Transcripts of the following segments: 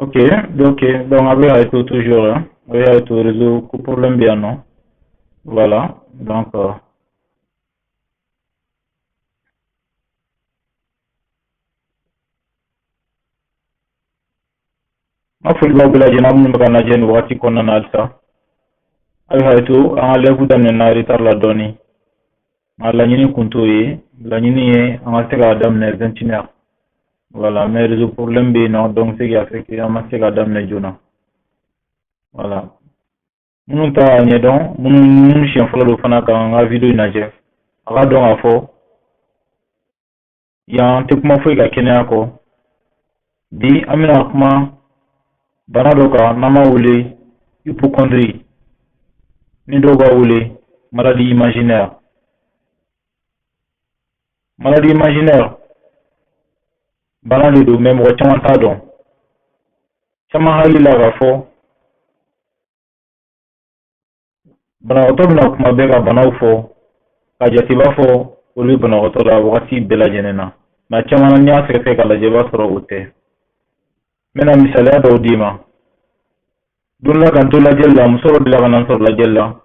Ok, ok. Donc, a bɛ hakɛ to toujours, hein. A bɛ hakɛ to, réseau ko problème bɛ yan nɔ. Voilà. Donc, n ka foli b'aw bɛɛ lajɛlen na minnu bɛ ka lajɛ nin wagati kɔnɔna na halisa. A bɛ hakɛ to, an ka live daminɛna retard la dɔɔni. Nka laɲini kun t'o ye. Laɲini ye an ka se k'a daminɛ 21 heures. Voilà, mais réseau problème bɛ yen nɔ, donc ce qui a fait que an ma se k'a daminɛ joona. Voilà. Minnu t'a ɲɛdɔn, minnu siɲɛ fɔlɔ don fana ka n ka vidéo in lajɛ, a k'a dɔn k'a fɔ yan an tɛ kuma foyi ka kɛnɛya kɔ. Bi an bɛna kuma bana dɔ kan n'an b'a wele hypochondrie, ni dɔw b'a wele maladie imaginaire. Maladie imaginaire bana de don, mais mɔgɔ caman t'a dɔn. Caman hakili la k'a fɔ banabagatɔ bɛna kuma bɛɛ ka banaw fɔ ka jate i b'a fɔ olu bɛ banabagatɔ la wagati bɛɛ lajɛlen na, nka caman na n'i y'a sɛgɛsɛgɛ k'a lajɛ i b'a sɔrɔ o tɛ. N bɛna misaliya dɔw d'i ma. Don dɔ la ka n to lajɛli la, muso dɔ delila ka na n sɔrɔ lajɛli la.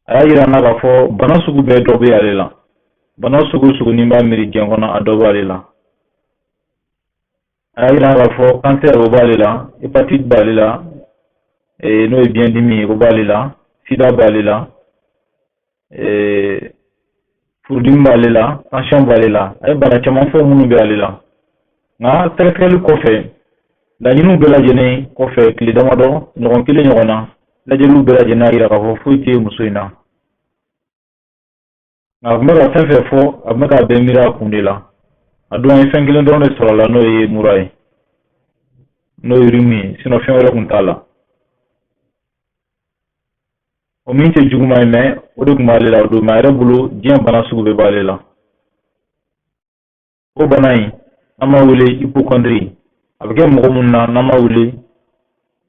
A y'a yira n na k'a fɔ bana sugu bɛɛ dɔ bɛ ale la. Bana sugu o sugu n'i b'a miiri diɲɛ kɔnɔ, a dɔ b'ale la. A y'a yira k'a fɔ cancer o b'ale la, hépatite b'ale la, n'o ye biyɛndimi ye o b'ale la, sida b'ale la, furudimi b'ale la, tension b'ale la. A ye bana caman fɔ minnu bɛ ale la. Nka sɛgɛsɛgɛli kɔfɛ, laɲiniw bɛɛ lajɛlen kɔfɛ, tile damadɔ, ɲɔgɔn kelen ɲɔgɔn na, lajɛliw bɛɛ lajɛlen y'a yira k'a fɔ foyi tɛ muso in na. Nka a tun bɛ ka fɛn fɛn fɔ, a tun bɛ k'a bɛɛ miiri a kun de la. A don an ye fɛn kelen dɔrɔn de sɔrɔ a la, n'o ye mura ye, n'o ye rhume ye, sinon fɛn wɛrɛ tun t'a la. O min tɛ juguman ye, mais o de tun b'ale la o don, mais a yɛrɛ bolo diɲɛ bana sugu bɛɛ b'ale la. O bana in n'an b'a wele hypochondrie, a bɛ kɛ mɔgɔ minnu na n'an b'a wele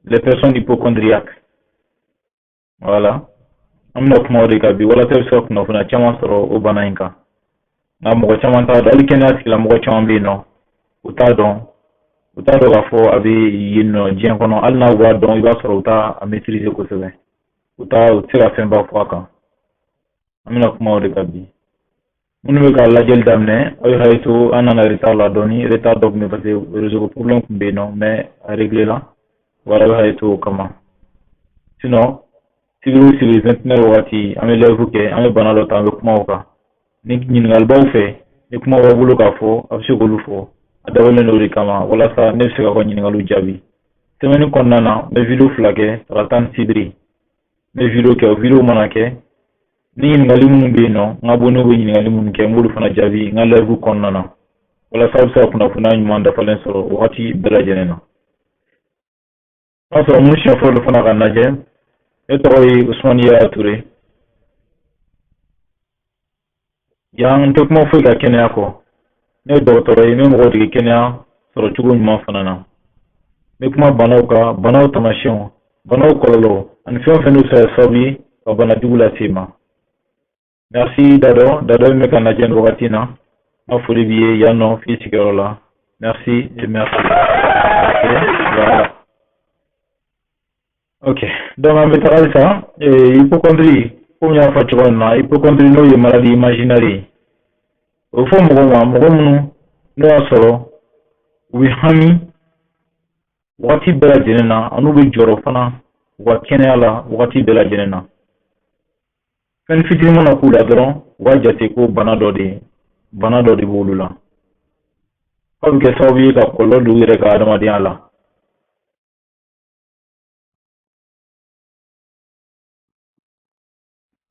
les personnes hypochondriaques. Voilà, an bɛna kuma o de kan bi walasa i bɛ se ka kunnafoniya caman sɔrɔ o bana in kan. Nka mɔgɔ caman t'a dɔn, hali kɛnɛya tigilamɔgɔ caman bɛ yen nɔ, u t'a dɔn, u t'a dɔn k'a fɔ a bɛ yen nɔ diɲɛ kɔnɔ. Hali n'aw b'a dɔn, i b'a sɔrɔ u t'a a maîtriser kosɛbɛ, u t'a u tɛ se ka fɛnba fɔ a kan. An bɛna kuma o de kan bi. Minnu bɛ ka lajɛli daminɛ, aw ye hakɛ to, an nana retard la dɔɔni. Retard dɔ tun bɛ parce que réseau problème tun bɛ yen nɔ, mais a réglé la. Voilà, aw bɛ hakɛ to o kama. Sinon sibiri o sibiri 21 heures wagati, an bɛ live kɛ, an bɛ bana dɔ ta, an bɛ kuma o kan. Ni ɲininkali b'aw fɛ, ni kuma b'aw bolo k'a fɔ, a bɛ se k'olu fɔ. A dabɔlen don o de kama walasa ne bɛ se k'aw ka ɲininkaliw jaabi. Semaine kɔnɔna na, n bɛ vidéo fila kɛ, tarata ni sibiri. N bɛ vidéo kɛ, o vidéo mana kɛ, ni ɲininkali minnu bɛ yen nɔ, n ka abonnéw bɛ ɲininkali minnu kɛ, n b'olu fana jaabi n ka live kɔnɔna na walasa aw bɛ se ka kunnafoniya ɲuman dafalen sɔrɔ wagati bɛɛ lajɛlen na. O y'a sɔrɔ mun siɲɛ fɔlɔ don fana ka lajɛ, ne tɔgɔ ye Usumani Yaya Ture. Yan n tɛ kuma foyi ka kɛnɛya kɔ. Ne ye dɔgɔtɔrɔ ye, n bɛ mɔgɔw dege kɛnɛya sɔrɔ cogo ɲuman fana na. N bɛ kuma banaw kan, banaw taamasiyɛnw, banaw kɔlɔlɔ ani fɛn o fɛn n'o bɛ se ka kɛ sababu ye ka bana jugu lase i ma. Merci Dadɔ, Dadɔ min bɛ ka lajɛ nin wagati in na. N ka foli b'i ye yan nɔ f'i sigiyɔrɔ la. Merci et merci. Ok, voilà. Ok, donc an bɛ taga halisa hypochondrie, komi n y'a fɔ cogo min na, hypochondrie n'o ye maladie imaginaire ye. O bɛ fɔ mɔgɔw ma, mɔgɔ minnu n'o y'a sɔrɔ u bɛ hami wagati bɛɛ lajɛlen na, an'u bɛ jɔrɔ fana u ka kɛnɛya la wagati bɛɛ lajɛlen na. Fɛn fitinin mana k'u la dɔrɔn, u b'a jate ko bana dɔ de bana dɔ de b'olu la. F'a bɛ kɛ sababu ye ka kɔlɔlɔ don u yɛrɛ ka adamadenya la.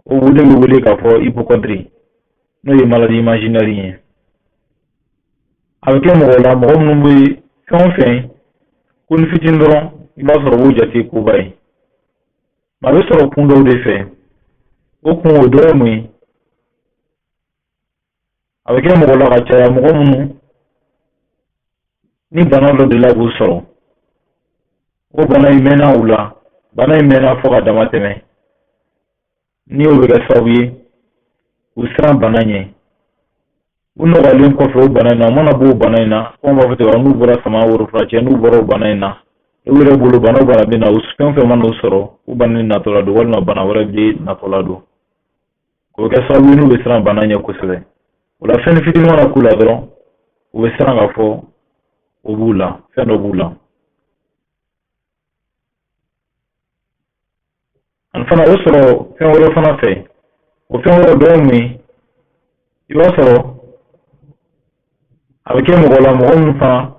O de bɛ wele k'a fɔ hypochondrie, n'o ye maladie imaginaire ye. A bɛ kɛ mɔgɔ la, mɔgɔ minnu bɛ fɛn o fɛn ko ni fitinin dɔrɔn, i b'a sɔrɔ u b'o jate koba ye. A bɛ sɔrɔ kun dɔw de fɛ. O kun o dɔ ye mun ye? A bɛ kɛ mɔgɔ la ka caya, mɔgɔ minnu ni bana dɔ delila k'u sɔrɔ, o bana in mɛnna u la, bana in mɛnna fo ka dama tɛmɛ, ni o bɛ kɛ sababu ye k'u siran bana ɲɛ. U nɔgɔyalen kɔfɛ o bana in na, u mana bɔ o bana in na, ko an b'a fɔ ten, n'u bɔra sama worofura cɛ, n'u bɔra o bana in na, u yɛrɛ bolo, bana o bana bɛ na, fɛn o fɛn mana u sɔrɔ, o bana in natɔla don walima bana wɛrɛ bɛ natɔla don. O bɛ kɛ sababu ye n'u bɛ siran bana ɲɛ kosɛbɛ. O la, fɛn fitinin mana k'u la dɔrɔn, u bɛ siran k'a fɔ o b'u la, fɛn dɔ b'u la. Ani fana, o sɔrɔ fɛn wɛrɛ fana fɛ. O fɛn wɛrɛ dɔ ye mun ye? I b'a sɔrɔ a bɛ kɛ mɔgɔ la, mɔgɔ min fana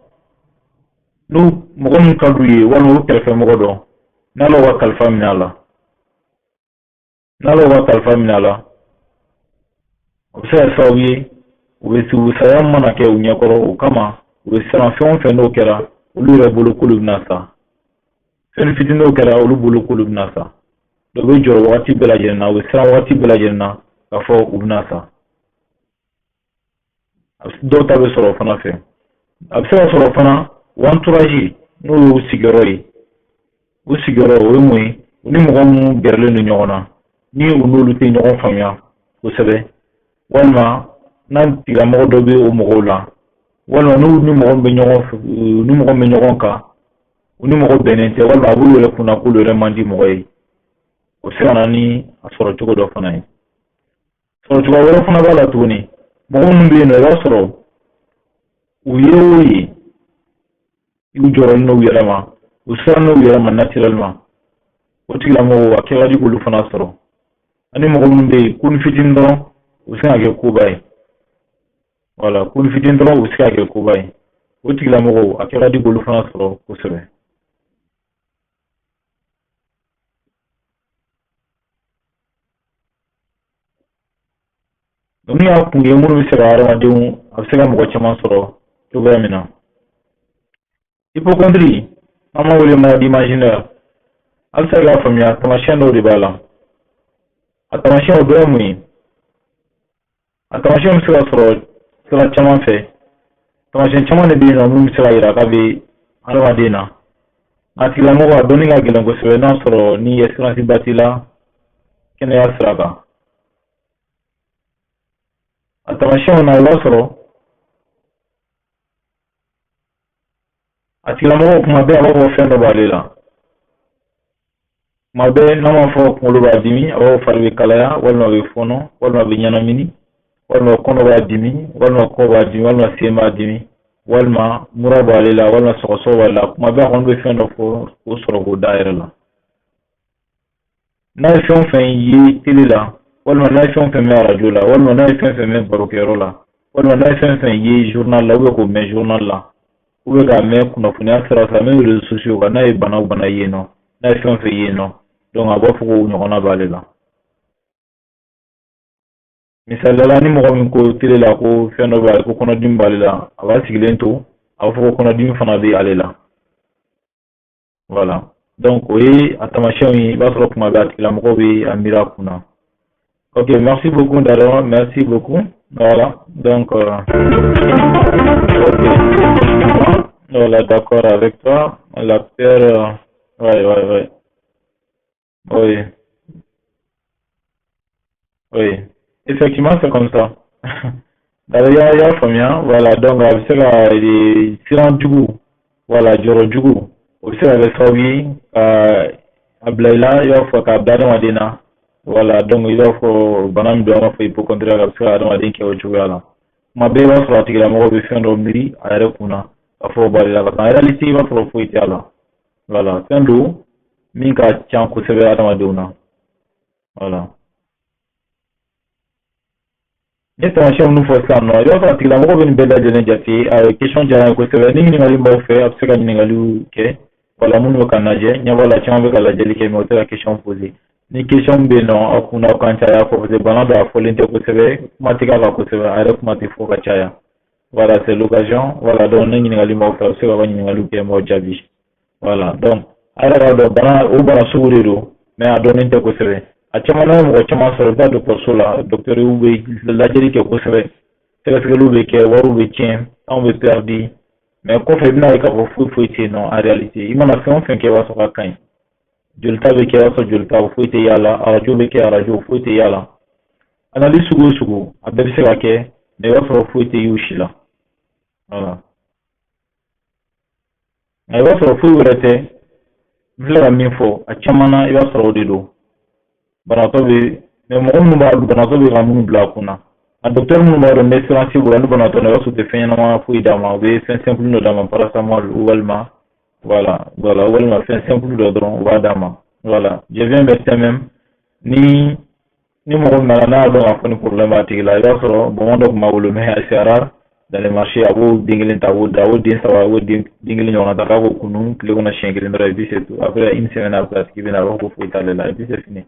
n'u mɔgɔ min ka d'u ye walima u kɛrɛfɛ mɔgɔ dɔ, n'ale ka kalifa minɛ a la, n'ale ka kalifa minɛ a la, o bɛ se ka kɛ sababu ye u bɛ saya mana kɛ u ɲɛkɔrɔ. O kama, u bɛ siran. Fɛn o fɛn n'o kɛra, olu yɛrɛ bolo k'olu bɛna sa. Fɛn fitinin n'o kɛra, olu bolo k'olu bɛna sa. Dɔ bɛ jɔrɔ wagati bɛɛ lajɛlen na, u bɛ siran wagati bɛɛ lajɛlen na k'a fɔ u bɛna sa. Dɔw ta bɛ sɔrɔ o fana fɛ. A bɛ se ka sɔrɔ fana u entourage, n'o y'u sigiyɔrɔ ye. U sigiyɔrɔ, o ye mun ye? U ni mɔgɔ minnu gɛrɛlen don ɲɔgɔn na, ni u n'olu tɛ ɲɔgɔn faamuya kosɛbɛ, walima n'a tigilamɔgɔ dɔ bɛ o mɔgɔw la, walima n'u ni mɔgɔ bɛ ɲɔgɔn, ni mɔgɔ bɛ ɲɔgɔn kan, u ni mɔgɔ bɛnnen tɛ, walima a b'u yɛrɛ kunna k'olu yɛrɛ man di mɔgɔ ye, o bɛ se ka na ni a sɔrɔ cogo dɔ fana ye. Sɔrɔ cogoya wɛrɛ fana b'a la tuguni. Mɔgɔ minnu bɛ yen nɔ, i b'a sɔrɔ u ye o ye, u jɔrɔlen n'u yɛrɛ ma, u siran n'u yɛrɛ ma naturellement, o tigilamɔgɔw, a kɛ ka di k'olu fana sɔrɔ. Ani mɔgɔ minnu bɛ yen ko ni fitinin dɔrɔn, u bɛ se ka kɛ koba ye. Wala ko ni fitinin dɔrɔn, u bɛ se ka kɛ koba ye, o tigilamɔgɔw, a kɛ ka di k'olu fana sɔrɔ kosɛbɛ. Ninnu y'a kun ye minnu bɛ se ka hadamadenw, a bɛ se ka mɔgɔ caman sɔrɔ cogoya min na. Hypochondrie, an b'a wele maladie imaginaire. A bɛ se k'a faamuya, taamasiyɛn dɔw de b'a la. A taamasiyɛnw dɔ ye mun ye? A taamasiyɛnw bɛ se ka sɔrɔ sira caman fɛ. Taamasiyɛn caman de bɛ yen nɔ minnu bɛ se ka yira k'a bɛ hadamaden na. A tigilamɔgɔ, a dɔnni ka gɛlɛn kosɛbɛ, n'a sɔrɔ ni expérience ba t'i la kɛnɛya sira kan. A taamasiyɛnw na, i b'a sɔrɔ a tigilamɔgɔ, kuma bɛɛ a b'a fɔ fɛn dɔ b'ale la. Kuma bɛɛ, n'a ma fɔ kunkolo b'a dimi, a b'a fɔ fari bɛ kalaya, walima a bɛ fɔɔnɔ, walima a bɛ ɲɛnamini, walima kɔnɔ b'a dimi, walima kɔ b'a dimi, walima sen b'a dimi, walima mura b'ale la, walima sɔgɔsɔgɔ b'ale la. Kuma bɛɛ, a kɔni bɛ fɛn dɔ fɔ k'o sɔrɔ k'o da a yɛrɛ la. N'a ye fɛn o fɛn ye télé la, walima n'a ye fɛn o fɛn mɛn arajo la, walima n'a ye fɛn fɛn mɛn barokɛyɔrɔ la, walima n'a ye fɛn fɛn ye journal la, k'o mɛn journal la, k'a mɛn kunnafoniya sira fɛ, même réseaux sociaux kan, n'a ye bana o bana ye yen nɔ, n'a ye fɛn o fɛn ye yen nɔ, donc a b'a fɔ ko ɲɔgɔnna b'ale la. Misaliya la, ni mɔgɔ min ko télé la ko fɛn dɔ b'ale, ko kɔnɔdimi b'ale la, a b'a sigilen to, a b'a fɔ ko kɔnɔdimi fana bɛ ale la. Voilà, donc o ye a taamasiyɛnw ye. I b'a sɔrɔ kuma bɛɛ, a tigilamɔgɔ bɛ a miiri a kun na. Ok, merci beaucoup Daro, merci beaucoup. Voilà, donc ok, voilà, d'accord avec toi. La peur, ouais, oui, effectivement, c'est comme ça. Daro, i y'a faamuya. Voilà, donc a bɛ se ka siran jugu, voilà, jɔrɔ jugu, o bɛ se ka kɛ sababu ye ka a bila i la, i b'a fɔ k'a bila adamaden na. Voilà, donc i b'a fɔ bana min don, an b'a fɔ hypochondriaque, a bɛ se ka adamaden kɛ o cogoya la. Kuma bɛɛ, i b'a sɔrɔ a tigilamɔgɔ bɛ fɛn dɔ miiri a yɛrɛ kun na k'a fɔ o b'ale la, ka en réalité, i b'a sɔrɔ foyi tɛ a la. Voilà, fɛn don min ka ca kosɛbɛ adamadenw na. Voilà, n ye taamasiyɛn minnu fɔ sisan nɔ, i b'a sɔrɔ a tigilamɔgɔ bɛ nin bɛɛ lajɛlen jate. A ye question diyara n ye kosɛbɛ. Ni ɲininkali b'aw fɛ, a bɛ se ka ɲininkaliw kɛ. Wala minnu bɛ ka lajɛ, ɲɛ b'a la, caman bɛ ka lajɛli kɛ, mais u tɛ ka question poser. Ni question bɛ yen nɔ aw kun na, aw kan caya fɔ, parce que bana dɔ, a fɔlen tɛ kosɛbɛ, kuma tɛ k'a kan kosɛbɛ, a yɛrɛ kuma tɛ fɔ ka caya. Voilà, c'est l'occasion. Voilà, donc ni ɲininkali b'aw fɛ, a bɛ se k'aw ka ɲininkaliw kɛ, n b'aw jaabi. Voilà, donc a yɛrɛ b'a dɔn, bana o bana sugu de don, mais a dɔnnen tɛ kosɛbɛ. A caman na, ye mɔgɔ caman sɔrɔ, i bɛ taa dɔgɔtɔrɔso la, dɔgɔtɔrɔw bɛ lajɛli kɛ kosɛbɛ, sɛgɛsɛgɛliw bɛ kɛ, wariw bɛ tiɲɛ, anw bɛ perdu, mais kɔfɛ, i bɛna ye k'a fɔ foyi foyi tɛ yen nɔ. En réalité, i mana fɛn o fɛn kɛ, i b'a sɔrɔ a ka ɲi. Jolita bɛ kɛ, i b'a sɔrɔ jolita foyi tɛ y'a la. Arajo bɛ kɛ, arajo foyi tɛ y'a la. Analyse sugu o sugu, a bɛɛ bɛ se ka kɛ. Mais i b'a sɔrɔ foyi tɛ y'u si la. Voilà, nka i b'a sɔrɔ foyi wɛrɛ tɛ. N filɛ ka min fɔ, a caman na, i b'a sɔrɔ o de don banabaatɔ bɛ. Mais mɔgɔ minnu b'a dɔn, banabaatɔ bɛ ka minnu bila a kunna, a docteur minnu b'a dɔn n expérience b'o la ni banabaatɔ na, i b'a sɔrɔ u tɛ fɛn ɲɛnama foyi d'a ma. U bɛ fɛn simple dɔ d'a ma, paracétamol walima, voilà, walima fɛn simple dɔ dɔrɔn, u b'a d'a ma. Voilà, je viens médecin même. Ni mɔgɔ min nana, n'a y'a dɔn k'a fɔ ni problème b'a tigi la, i b'a sɔrɔ bonbon dɔ tun b'a bolo, mais c'est rare dans les marchés. A b'o den kelen ta, a b'o da, a b'o den saba, a b'o den kelen ɲɔgɔnna ta, k'a b'o kunu tile kɔnɔ siɲɛ kelen dɔrɔn, et puis c'est tout. Après une semaine après, a tigi bɛ na, a b'a fɔ ko foyi t'ale la, et puis c'est fini.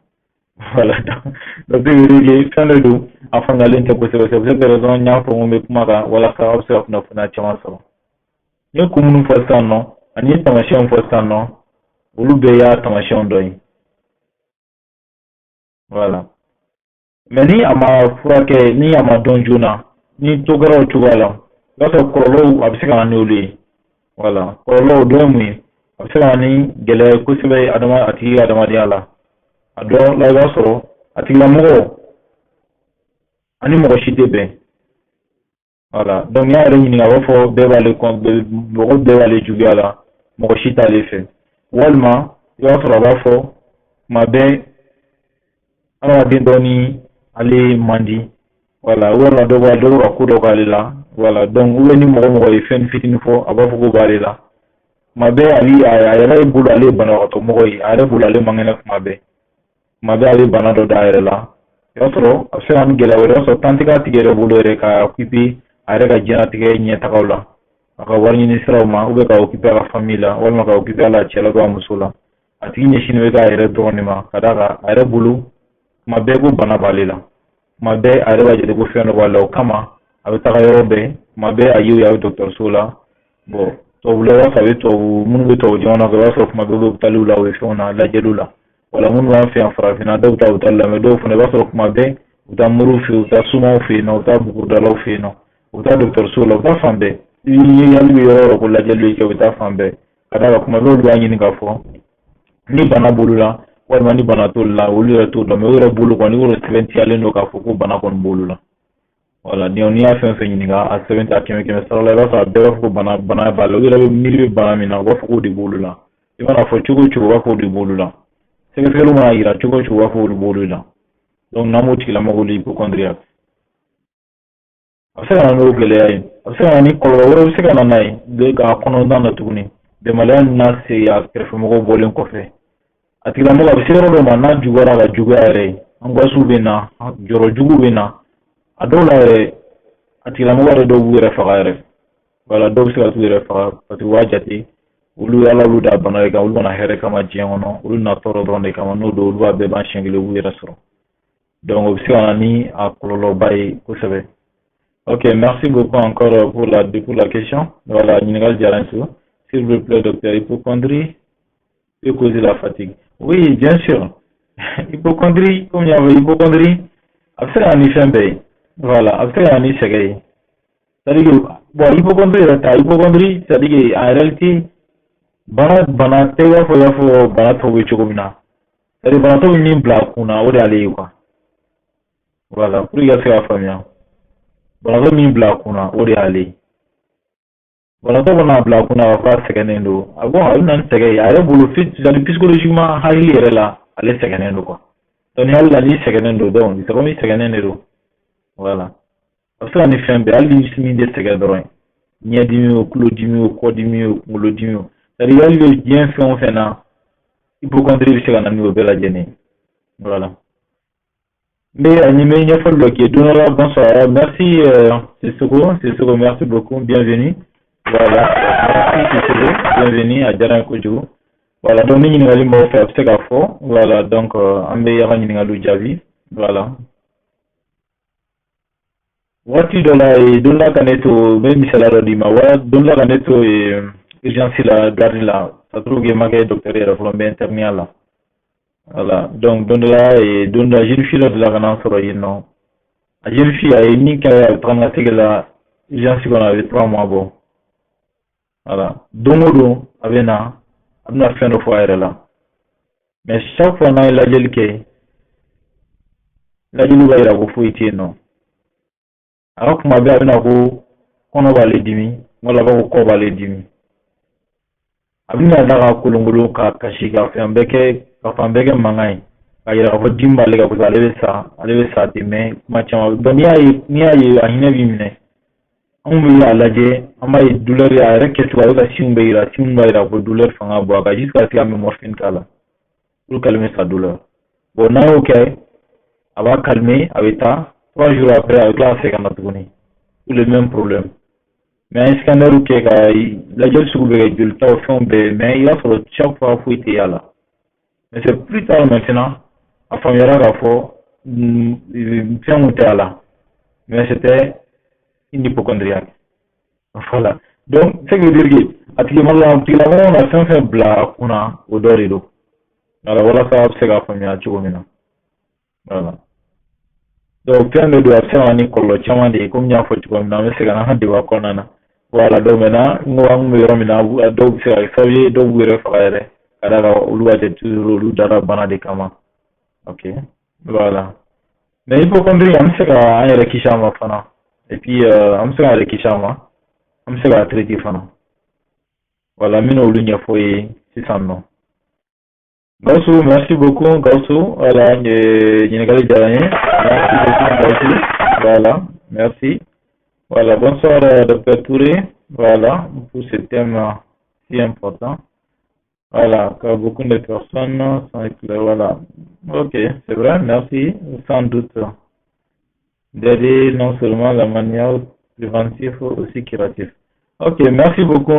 Voilà, donc ce veut dire que fɛn dɔ don, a faamuyalen tɛ kosɛbɛ. C'est pour cette raison n y'a fɔ n ko n bɛ kuma kan walasa aw bɛ se ka kunnafoniya caman sɔrɔ. N ye kun minnu fɔ sisan nɔ, ani ye taamasiyɛnw fɔ sisan nɔ, olu bɛɛ y'a taamasiyɛnw dɔ ye. Voilà, mais ni a ma furakɛ, ni a ma dɔn joona, ni to kɛra o cogoya la, i b'a sɔrɔ kɔlɔlɔw a bɛ se ka na n'olu ye. Voilà, kɔlɔlɔw dɔ ye mun ye? A bɛ se ka na ni gɛlɛya ye kosɛbɛ adama a tigi ka adamadenya la. A dɔ la, i b'a sɔrɔ a tigilamɔgɔ ani mɔgɔ si tɛ bɛn. Voilà, donc n'i y'a yɛrɛ ɲininka, a b'a fɔ bɛɛ b'ale kɔn, mɔgɔ bɛɛ b'ale juguya la, mɔgɔ si t'ale fɛ. Walima i b'a sɔrɔ a b'a fɔ tuma bɛɛ adamaden dɔ ni ale man di. Voilà, walima dɔ b'a dɔ bɛ ka ko dɔ k'ale la. Voilà, donc ou bien ni mɔgɔ mɔgɔ ye fɛn fitinin fɔ, a b'a fɔ ko b'ale la. Tuma bɛɛ a bi a yɛrɛ bolo, ale ye banabagatɔ mɔgɔ ye, a yɛrɛ bolo ale man kɛnɛ. Kuma bɛɛ, tuma bɛɛ a bɛ bana dɔ da a yɛrɛ la. I b'a sɔrɔ a bɛ se ka na ni gɛlɛya wɛrɛ. I b'a sɔrɔ temps tɛ k'a tigi yɛrɛ bolo yɛrɛ ka occuper a yɛrɛ ka diɲɛlatigɛ ɲɛtagaw la, a ka wari ɲini siraw ma, ou bien ka occuper a ka famille la, walima ka occuper a cɛ la, a muso la. A tigi ɲɛsinnen bɛ k'a yɛrɛ dɔrɔn de ma, ka d'a kan a yɛrɛ bolo tuma bɛɛ ko bana b'ale la, tuma bɛɛ a yɛrɛ b'a jate ko fɛn dɔ b'ale la. O kama a bɛ taga yɔrɔ bɛɛ, tuma bɛɛ a ye, a bɛ dɔgɔtɔrɔso la. Bon, tubabula, i b'a sɔrɔ a bɛ tubabu minnu bɛ tubabu jamana kan, i b'a sɔrɔ tuma bɛɛ u bɛ hôpital la, u bɛ fɛnw na, lajɛliw la. Wala minnu b'an fɛ yan farafinna, dɔw bɛ taa hôpital la, mais dɔw fana, i b'a sɔrɔ tuma bɛɛ u bɛ taa moriw fɛ yen, u bɛ taa somaw fɛ yen nɔ, u bɛ taa buguridalaw fɛ yen nɔ, u bɛ taa dɔgɔtɔrɔso la, u bɛ taa fan bɛɛ. I hali bɛ yɔrɔ o yɔrɔ ko lajɛli bɛ kɛ, u bɛ taa fan bɛɛ, ka d'a kan tuma bɛɛ olu b'a ɲini k'a fɔ ni bana b'olu la walima ni bana t'olu la. Olu yɛrɛ t'o dɔn, mais u yɛrɛ bolo kɔni, o sɛbɛntiyalen don k'a fɔ ko bana kɔni b'olu la. Wala n'i y'a fɛn fɛn ɲininka, a sɛbɛn a kɛmɛ kɛmɛ sara la, i b'a sɔrɔ a bɛɛ b'a fɔ ko bana b'a la. U yɛrɛ bɛ miiri bɛ bana min na, u b'a fɔ k'o de b'olu la. I mana fɔ cogo o cogo, u b'a fɔ o de b'olu la. Sɛgɛsɛgɛliw mana yira cogo o cogo, u b'a fɔ o de b'olu la. Donc n'an b'o tigilamɔgɔw wele hypocondriaque. A bɛ se ka na n'o gɛlɛya ye, a bɛ se ka na ni kɔlɔlɔ wɛrɛ, bɛ se ka na n'a ye k'a kɔnɔna na tuguni. Bɛnbaliya n'a se a kɛrɛfɛmɔgɔw bɔlen kɔfɛ, a tigilamɔgɔ a bɛ se yɔrɔ dɔ ma, n'a juguyara ka juguya yɛrɛ ye, angoisse bɛ na, jɔrɔ jugu bɛ na. A dɔw la yɛrɛ, a tigilamɔgɔ yɛrɛ dɔw b'u yɛrɛ faga yɛrɛ. Wala dɔw bɛ se ka t'u yɛrɛ faga, parce que u b'a jate olu Ala olu da bana de kan, olu mana hɛrɛ kama diɲɛ kɔnɔ, olu na tɔɔrɔ dɔrɔn de kama. N'o don, olu b'a bɛɛ ban siɲɛ kelen, u b'u yɛrɛ sɔrɔ. Donc o bɛ se ka na ni a kɔlɔlɔba ye kosɛbɛ. Ok, merci beaucoup encore pour la question. Voilà, ɲininkali diyara n ye. S'il vous plaît, docteur, hypochondrie peut causer la fatigue? Oui, bien sûr. Hypochondrie, comme il y avait hypochondrie, a bɛ se ka na ni fɛn bɛɛ ye. Voilà, a bɛ se ka na ni sɛgɛn ye. C'est-à-dire que, bon, hypochondrie yɛrɛ ta, hypochondrie, c'est-à-dire que en réalité, bana tɛ i b'a fɔ bana tɔw bɛ cogo min na. C'est-à-dire banatɔ bɛ min bila a kun na, o de y'ale ye quoi. Voilà, pour que i ka se k'a faamuya. Banatɔ min bila a kun na, o de y'ale ye. Banatɔ mana bila a kun na k'a fɔ a sɛgɛnnen don, a bon, a bɛ na ni sɛgɛn ye a yɛrɛ bolo, c'est-à-dire psychologiquement, hakili yɛrɛ la, ale sɛgɛnnen don quoi. Donc ni hali la n'i sɛgɛnnen don, donc c'est comme i sɛgɛnnen de don. Voilà, a bɛ se ka ni fɛn bɛɛ, hali ni min tɛ sɛgɛn dɔrɔn ye, ɲɛdimi o, tulodimi o, kɔdimi o, kunkolodimi o, c'est-à-dire hali bɛ diɲɛ fɛn o fɛn na, hypochondrie bɛ se ka na ni o bɛɛ lajɛlen ye. Voilà, n bɛ a ɲini ɲɛfɔli dɔ k'i ye don dɔ la. Bonsoir, merci Sissoko. Sissoko, merci beaucoup, bienvenue. Voilà, merci Sissoko, bienvenue. A diyara n ye kojugu. Voilà, donc ni ɲininkali m'aw fɛ, a bɛ se k'a fɔ. Voilà, donc an bɛ aw ka ɲininkaliw jaabi. Voilà, waati dɔ la, don dɔ ka ne to, n bɛ misaliya dɔ d'i ma. Wa don dɔ ka ne to urgence la, garde la, ça trouve que n ma kɛ docteur yɛrɛ fɔlɔ, n bɛ interniya la. Voilà, donc don dɔ la, don dɔ la, jeune fille dɔ delila ka na sɔrɔ yen nɔ. A jeune fille, a ye min kɛ, a bɛ taga ni ka segin la urgence kɔnɔ, a bɛ 3 mois bɔ. Voilà, don o don a bɛ na, a bɛna fɛn dɔ fɔ a yɛrɛ la, mais chaque fois n'an ye lajɛli kɛ, lajɛliw b'a yira ko foyi tɛ yen nɔ. A ka kuma bɛɛ, a bɛna ko kɔnɔ b'ale dimi, wala a b'a fɔ kɔ b'ale dimi. A bɛna da ka kolonkolon ka kasi, ka fɛn bɛɛ kɛ, ka fan bɛɛ kɛ mankan ye, k'a yira k'a fɔ dimi b'ale kan kosɛbɛ, ale bɛ sa, ale bɛ sa ten. Mɛ kuma caman, bon, n'i y'a ye, a hinɛ b'i minɛ. Anw bɛ a lajɛ, an b'a ye douleur a yɛrɛ kɛcogo, a bɛ ka signe bɛɛ yira, signe b'a yira ko douleur fanga bɔ a kan, jusqu'à ce qu'an bɛ morphine k'a la pour calmer sa douleur. Bon, n'an y'o kɛ, a b'a calmer, a bɛ taa. 3 jours après, a bɛ tila ka segin ka na tuguni pour le même problème. Mais an ye scanner kɛ, ka lajɛli sugu bɛɛ kɛ, jolitaw, fɛnw bɛɛ, mais i b'a sɔrɔ chaque fois foyi tɛ y'a la. Mais c'est plus tard maintenant, a faamuyara k'a fɔ fɛn mun tɛ a la, mais c'était une hypocondriaque. Voilà, donc ce qui veut dire que a tigilamɔgɔ na fɛn fɛn bila a kunna, o dɔ de don. Voilà, walasa a bɛ se k'a faamuya cogo min na. Voilà, donc fɛn bɛ don, a bɛ se ka na ni kɔlɔlɔ caman de ye, komi n y'a fɔ cogo min na, an bɛ se ka na an ka débat kɔnɔna na. Voilà, donc maintenant, n ko an kun bɛ yɔrɔ min na, dɔw bɛ se ka kɛ sababu ye, dɔw b'u yɛrɛ faga yɛrɛ, ka d'a kan olu b'a kɛ toujours, olu dara bana de kama. Ok, voilà. Mais hypocondrie, an bɛ se ka an yɛrɛ kisi a ma fana. Et puis an bɛ se k'an yɛrɛ kisi a ma, an bɛ se k'a traiter fana. Voilà, n bɛna olu ɲɛfɔ ye sisan nɔ. Gawusu, merci beaucoup Gawusu. Voilà, ɲininkali diyara n ye. Merci beaucoup Gawusu. Voilà, merci. Voilà, bonsoir docteur Touré. Voilà, pour ce thème si important. Voilà, car beaucoup de personnes sont éclairées. Voilà. Ok, c'est vrai, merci. Sans doute d'aider non seulement la manière préventive, aussi curative. Ok, merci beaucoup,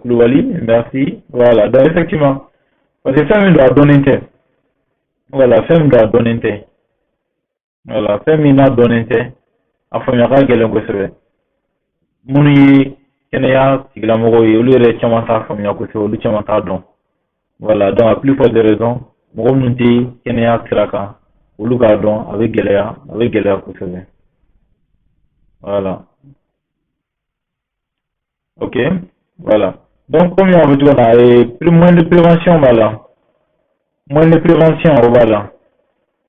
Koulibaly. Merci. Voilà, donc effectivement, parce que fɛn min don, a dɔnnen tɛ. Voilà, fɛn min don, a dɔnnen tɛ. Voilà, fɛn min n'a dɔnnen tɛ, a faamuya ka gɛlɛn kosɛbɛ. Minnu ye kɛnɛya tigilamɔgɔw ye, olu yɛrɛ caman t'a faamuya kosɛbɛ, olu caman t'a dɔn. Voilà, donc à plus forte raison, mɔgɔ minnu tɛ kɛnɛya sira kan, olu k'a dɔn, a bɛ gɛlɛya, a bɛ gɛlɛya kosɛbɛ. Voilà. Ok, voilà. Donc, comme il y a cogo na, moyen de prévention b'a la. Moyen de prévention, o b'a la.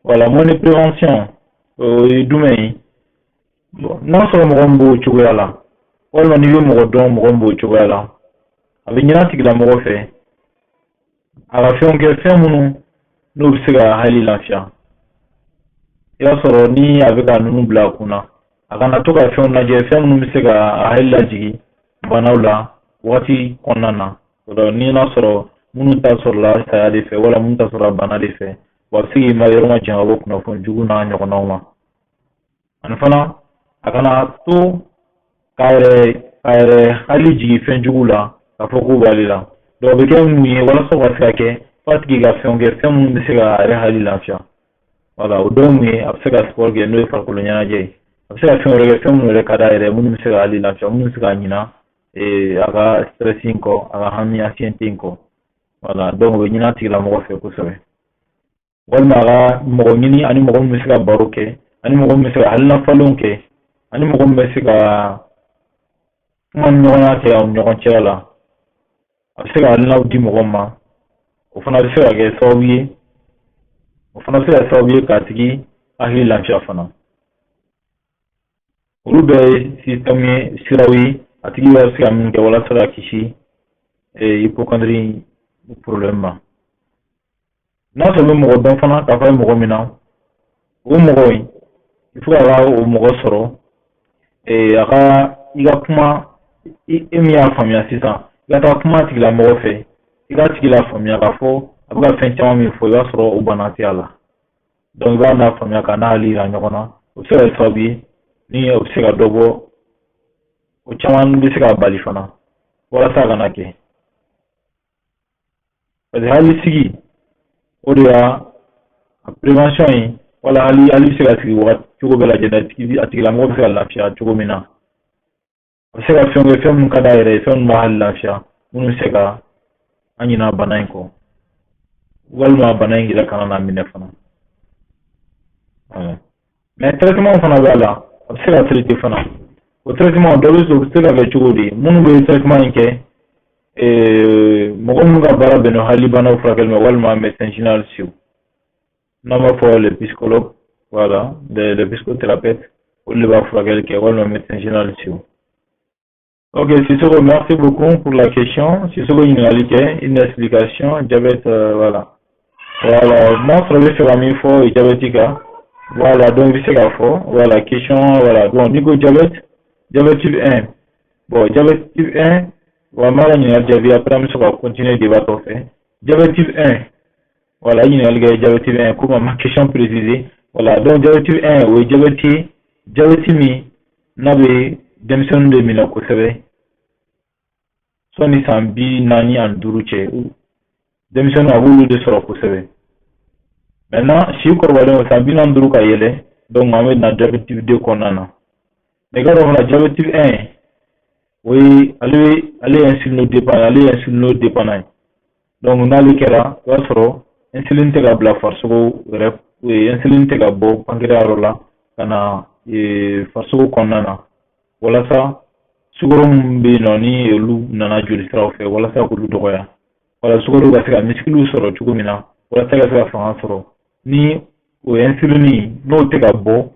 Voilà, moyen de prévention, o ye jumɛn ye? Bon, n'a sɔrɔ mɔgɔ min b'o cogoya la, walima n'i bɛ mɔgɔ dɔn, mɔgɔ min b'o cogoya la, a bɛ ɲini a tigilamɔgɔ fɛ, a ka fɛnw kɛ, fɛn minnu n'o bɛ se ka hakili lafiya. I b'a sɔrɔ ni a bɛ ka ninnu bila a kunna, a kana to ka fɛnw lajɛ, fɛn minnu bɛ se ka a hakili lajigin banaw la waati kɔnɔna na. O la, ni n'a sɔrɔ minnu ta sɔrɔla saya de fɛ, wala minnu ta sɔrɔla bana de fɛ, wa a bɛ se k'i ma yɔrɔ ma jan ka bɔ kunnafoni jugu n'a ɲɔgɔnnaw ma. Ani fana, a kana to k'a yɛrɛ hakili jigin fɛn jugu la, k'a fɔ k'o b'ale la. Donc o bɛ kɛ mun ye? Walasa o ka se ka kɛ, f'a tigi ka fɛnw kɛ, fɛn minnu bɛ se k'a yɛrɛ hakili lafiya. Voilà, o dɔw mun ye? A bɛ se ka sport kɛ, n'o ye farikolo ɲɛnajɛ ye. A bɛ se ka fɛn wɛrɛ kɛ, fɛn minnu yɛrɛ ka d'a yɛrɛ, minnu bɛ se ka hakili lafiya, minnu bɛ se ka ɲina a ka stress in kɔ, a ka hami, anxiété in kɔ. Voilà, donc o bɛ ɲini a tigilamɔgɔ fɛ kosɛbɛ. Walima a ka mɔgɔ ɲini, ani mɔgɔ min bɛ se ka baro kɛ, ani mɔgɔ min bɛ se ka hakilina falenw kɛ, ani mɔgɔ min bɛ se ka kuma ɲɔgɔnya kɛ aw ni ɲɔgɔn cɛla la. A bɛ se ka hakilinaw di mɔgɔ ma, o fana bɛ se ka kɛ sababu ye, o fana bɛ se ka kɛ sababu ye k'a tigi hakili lafiya fana. Olu bɛɛ ye système ye, siraw ye, a tigi bɛ se ka min kɛ walasa ka kisi hypocondrie problème ma. N'a sɔrɔ bɛ mɔgɔ dɔn fana k'a fɔ a ye mɔgɔ min na, o mɔgɔ in, il faut a ka o mɔgɔ sɔrɔ, a ka i ka kuma, e min y'a faamuya sisan, i ka taa kuma a tigilamɔgɔ fɛ, i k'a tigi la faamuya k'a fɔ a bɛ ka fɛn caman min fɔ, i b'a sɔrɔ o bana tɛ a la. Donc i b'a n'a faamuya k'a n'a hakili yira ɲɔgɔn na, o bɛ se ka kɛ sababu ye ni o bɛ se ka dɔ bɔ o caman bɛ se k'a bali fana, walasa a kana kɛ. Parce que hakili sigi, o de y'a a prévention ye. Wala hali bɛ se ka sigi wagati cogo bɛɛ lajɛlen, a tigilamɔgɔ bɛ se ka lafiya cogo min na, a bɛ se ka fɛn kɛ, fɛn minnu ka d'a yɛrɛ ye, fɛn minnu b'a hakili lafiya, minnu bɛ se ka an ɲina bana in kɔ, walima bana in yɛrɛ kana na minɛ fana. Mais traitement fana b'a la, a bɛ se ka traiter fana. O traitement dɔ bɛ, o bɛ se ka kɛ cogo di? Minnu bɛ traitement in kɛ, mɔgɔ minnu ka baara bɛnnen hakilibanaw furakɛli ma, walima médecin généraliste, n'an b'a fɔ les psychologues, voilà, les psychothérapeutes. Olu de b'a furakɛli kɛ, walima médecin généraliste. Ok, Sissoko, merci beaucoup pour la question. Sissoko ɲininkali kɛ, une explication, diabète, voilà. Voilà, n'a sɔrɔ i bɛ fɛ ka min fɔ diabète kan, voilà, donc i bɛ se k'a fɔ, voilà, question, voilà. Bon, n'i ko diabète, diabète type 1. Bon, diabète type 1, wa n b'a ka ɲininkali jaabi, après an bɛ sɔrɔ ka continuer débat tɔ fɛ. Diabète type 1, voilà, i ɲininkali kɛ diabète type 1, ko ma question précisée. Voilà, donc diabète type 1, o ye diabète ye, diabète min n'a bɛ denmisɛnninw de minɛ kosɛbɛ. Sɔnni san 45 cɛ, denmisɛnninw, a b'olu de sɔrɔ kosɛbɛ. Maintenant, si kɔrɔbalenw, san 45 ka yɛlɛ, donc an bɛ na diabète type 2 kɔnɔna na. Mais i ka dɔn fana, diabète type 1, o ye ale ye insulinodépendant, ale ye insulinodépendant ye. Donc n'ale kɛra, i b'a sɔrɔ insuline tɛ ka bila farisogo yɛrɛ, insuline tɛ ka bɔ pancréas yɔrɔ la ka na farisogo kɔnɔna na, walasa sukaro min bɛ yen nɔ, ni olu nana jolisiraw fɛ, walasa k'olu dɔgɔya, wala sukaro ka se ka muscle sɔrɔ cogo min na, walasa ka se ka fanga sɔrɔ. Ni o insuline n'o tɛ ka bɔ,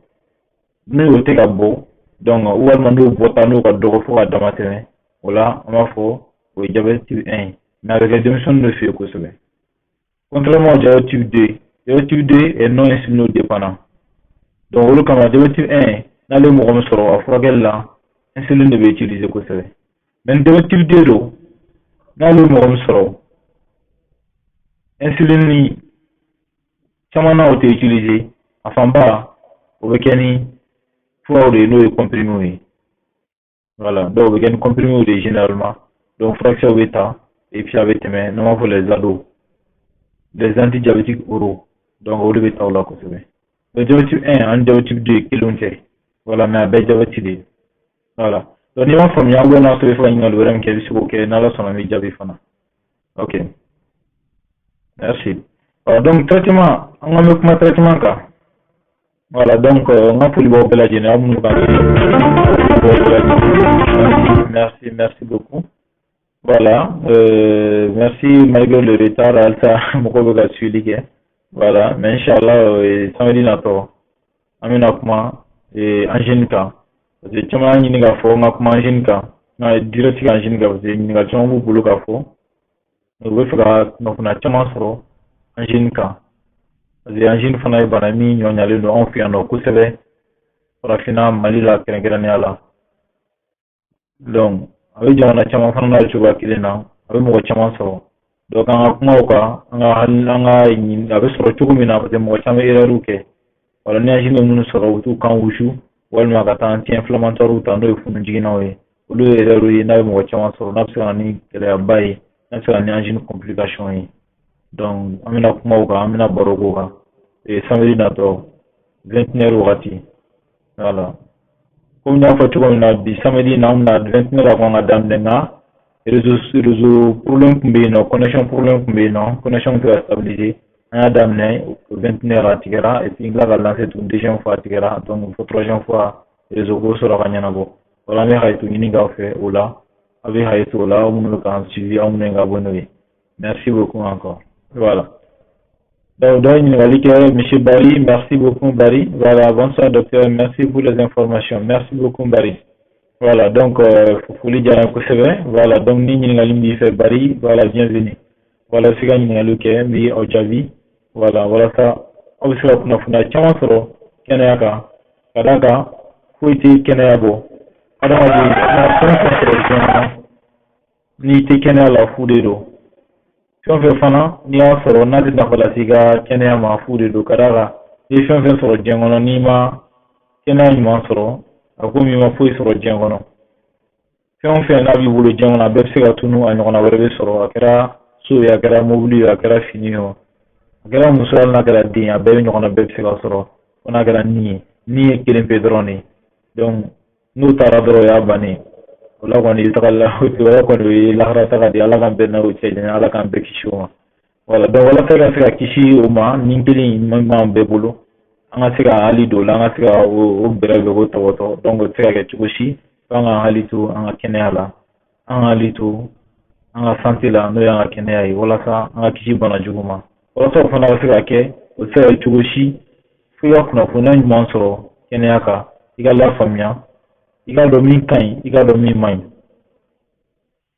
n'o tɛ ka bɔ, donc walima n'o bɔta n'o ka dɔgɔ fo ka dama tɛmɛ, o la an b'a fɔ o ye diabète type 1 ye. Mais a bɛ kɛ denmisɛnninw de fɛ yen kosɛbɛ, contrairement au diabète type 2. Diabète type 2 est non insulinodépendant. Donc olu kama, diabète type 1, n'ale ye mɔgɔ min sɔrɔ, a furakɛli la, insuline de bɛ utiliser kosɛbɛ. Mais ni diabète type 2 don, n'ale ye mɔgɔ min sɔrɔ, insuline ni caman na o tɛ utiliser. A fanba o bɛ kɛ ni furaw de ye, n'o ye comprimés ye. Voilà, dɔw bɛ kɛ ni comprimés de ye généralement. Donc furakisɛw bɛ ta et puis a bɛ tɛmɛ, n'an b'a fɔ les ADO, les antidiabétiques oraux, donc olu bɛ ta o la kosɛbɛ. Donc diabète type 1 ani diabète type 2 kelenw tɛ, voilà, mais a bɛɛ diabète de ye. Voilà, donc n'i m'a faamuya ou bien n'a sɔrɔ i bɛ fɛ ka ɲininkali wɛrɛ min kɛ, i bɛ se k'o kɛ. N'Ala sɔnna, n b'i jaabi fana. Ok, merci. Voilà, donc traitement, an ko an bɛ kuma traitement kan. Voilà, donc n ka foli b'aw bɛɛ lajɛlen, aw minnu b'an lajɛ. Merci, merci beaucoup. Voilà, merci malgré le retard, halisa mɔgɔw bɛ ka suivi kɛ. Voilà, mais inchallah, samedi natɔ, an bɛna kuma angine kan, parce que caman y'a ɲini k'a fɔ n ka kuma angine kan, n ka direct angine kan, parce que ɲininkali caman b'u bolo k'a fɔ u bɛ fɛ ka kunnafoniya caman sɔrɔ angine kan, parce que angine fana ye bana min ɲɔɲalen don anw fɛ yan nɔ kosɛbɛ, farafinna, Mali la kɛrɛnkɛrɛnnenya la. Donc a bɛ jamana caman fana n'a cogoya kelen na, a bɛ mɔgɔ caman sɔrɔ. Donc an ka kuma o kan, an ka an ka ɲini a bɛ sɔrɔ cogo min na, parce que mɔgɔ caman bɛ erreur kɛ. Wala ni angine bɛ minnu sɔrɔ, u t'u kan wusu walima ka taa anti-inflammatoire ta, n'o ye funujiginnaw ye. Olu ye erreur ye n'a bɛ mɔgɔ caman sɔrɔ, n'a bɛ se ka na ni gɛlɛyaba ye, n'a bɛ se ka na ni angine complication ye. Donc an bɛna kuma o kan, an bɛna baro k'o kan samedi natɔ 21 heures wagati. Voilà, komi n y'a fɔ cogo min na, bi samedi na, an bɛna 21 heures kan ka daminɛ, nka réseau problème tun bɛ yen nɔ, connexion problème tun bɛ yen nɔ, connexion tɛ ka stabiliser. An y'a daminɛ 21 heures, a tigɛra, et puis n tila ka lancer tuguni deuxième fois, a tigɛra. Donc fo troisième fois, réseau ko sɔrɔ ka ɲɛnabɔ. Wala an bɛ hakɛto ɲini k'aw fɛ o la, aw bɛ hakɛto o la, aw minnu bɛ k'an suivi, aw minnu ye ka abonné ye. Merci beaucoup encore. Voilà, donc dɔ ye ɲininkali kɛ, monsieur Barry. Merci beaucoup, Barry. Voilà, bonsoir docteur, merci pour les informations. Merci beaucoup, Barry. Voilà, donc foli diyara n ye kosɛbɛ. Voilà, donc ni ɲininkali min b'i fɛ, Barry, voilà, bienvenue. Voilà, se ka ɲininkaliw kɛ, n bɛ aw jaabi. Voilà, walasa aw bɛ se ka kunnafoniya caman sɔrɔ kɛnɛya kan, ka d'a kan foyi tɛ kɛnɛya bɔ. Adamaden ma fɛn o fɛn sɔrɔ diɲɛ kɔnɔ, n'i tɛ kɛnɛya la, fu de don. Fɛn o fɛn fana n'i y'a sɔrɔ, n'a tɛ nafa lase i ka kɛnɛya ma, fu de don. Ka d'a kan n'i ye fɛn o fɛn sɔrɔ diɲɛ kɔnɔ, n'i ma kɛnɛya ɲuman sɔrɔ, a komi i ma foyi sɔrɔ diɲɛ kɔnɔ. Fɛn o fɛn n'a b'i bolo diɲɛ kɔnɔ, a bɛɛ bɛ se ka tunu, a ɲɔgɔnna wɛrɛ bɛ sɔrɔ. A kɛra so ye, a kɛra mobili ye, a kɛra fini ye, a kɛra muso ye, hali n'a kɛra den ye, a bɛɛ bɛ ɲɔgɔnna bɛɛ bɛ se ka sɔrɔ. Fo n'a kɛra nin ye, nin ye kelen pe dɔrɔn de ye. Donc n'o taara dɔrɔn, o y'a bannen ye. O la kɔni, i taga la, o kɔni, o ye lahara taga de ye. Ala k'an bɛɛ n'o cɛ janya, Ala k'an bɛɛ kisi o ma. Voilà, donc walasa ka se ka kisi o ma, nin kelen in b'an bɛɛ bolo, an ka se ka hali don o la, an ka se ka o bɛrɛ bɛn k'o tɔbɔtɔ. Donc o tɛ se ka kɛ cogo si f'an ka hakili to an ka kɛnɛya la, an ka hakili to an ka santé la, n'o y'an ka kɛnɛya ye, walasa an ka kisi bana jugu ma. Walasa o fana ka se ka kɛ, o tɛ se ka kɛ cogo si fo i ka kunnafoniya ɲuman sɔrɔ kɛnɛya kan. I ka lafaamuya, i k'a dɔn min ka ɲi, i k'a dɔn min man ɲi.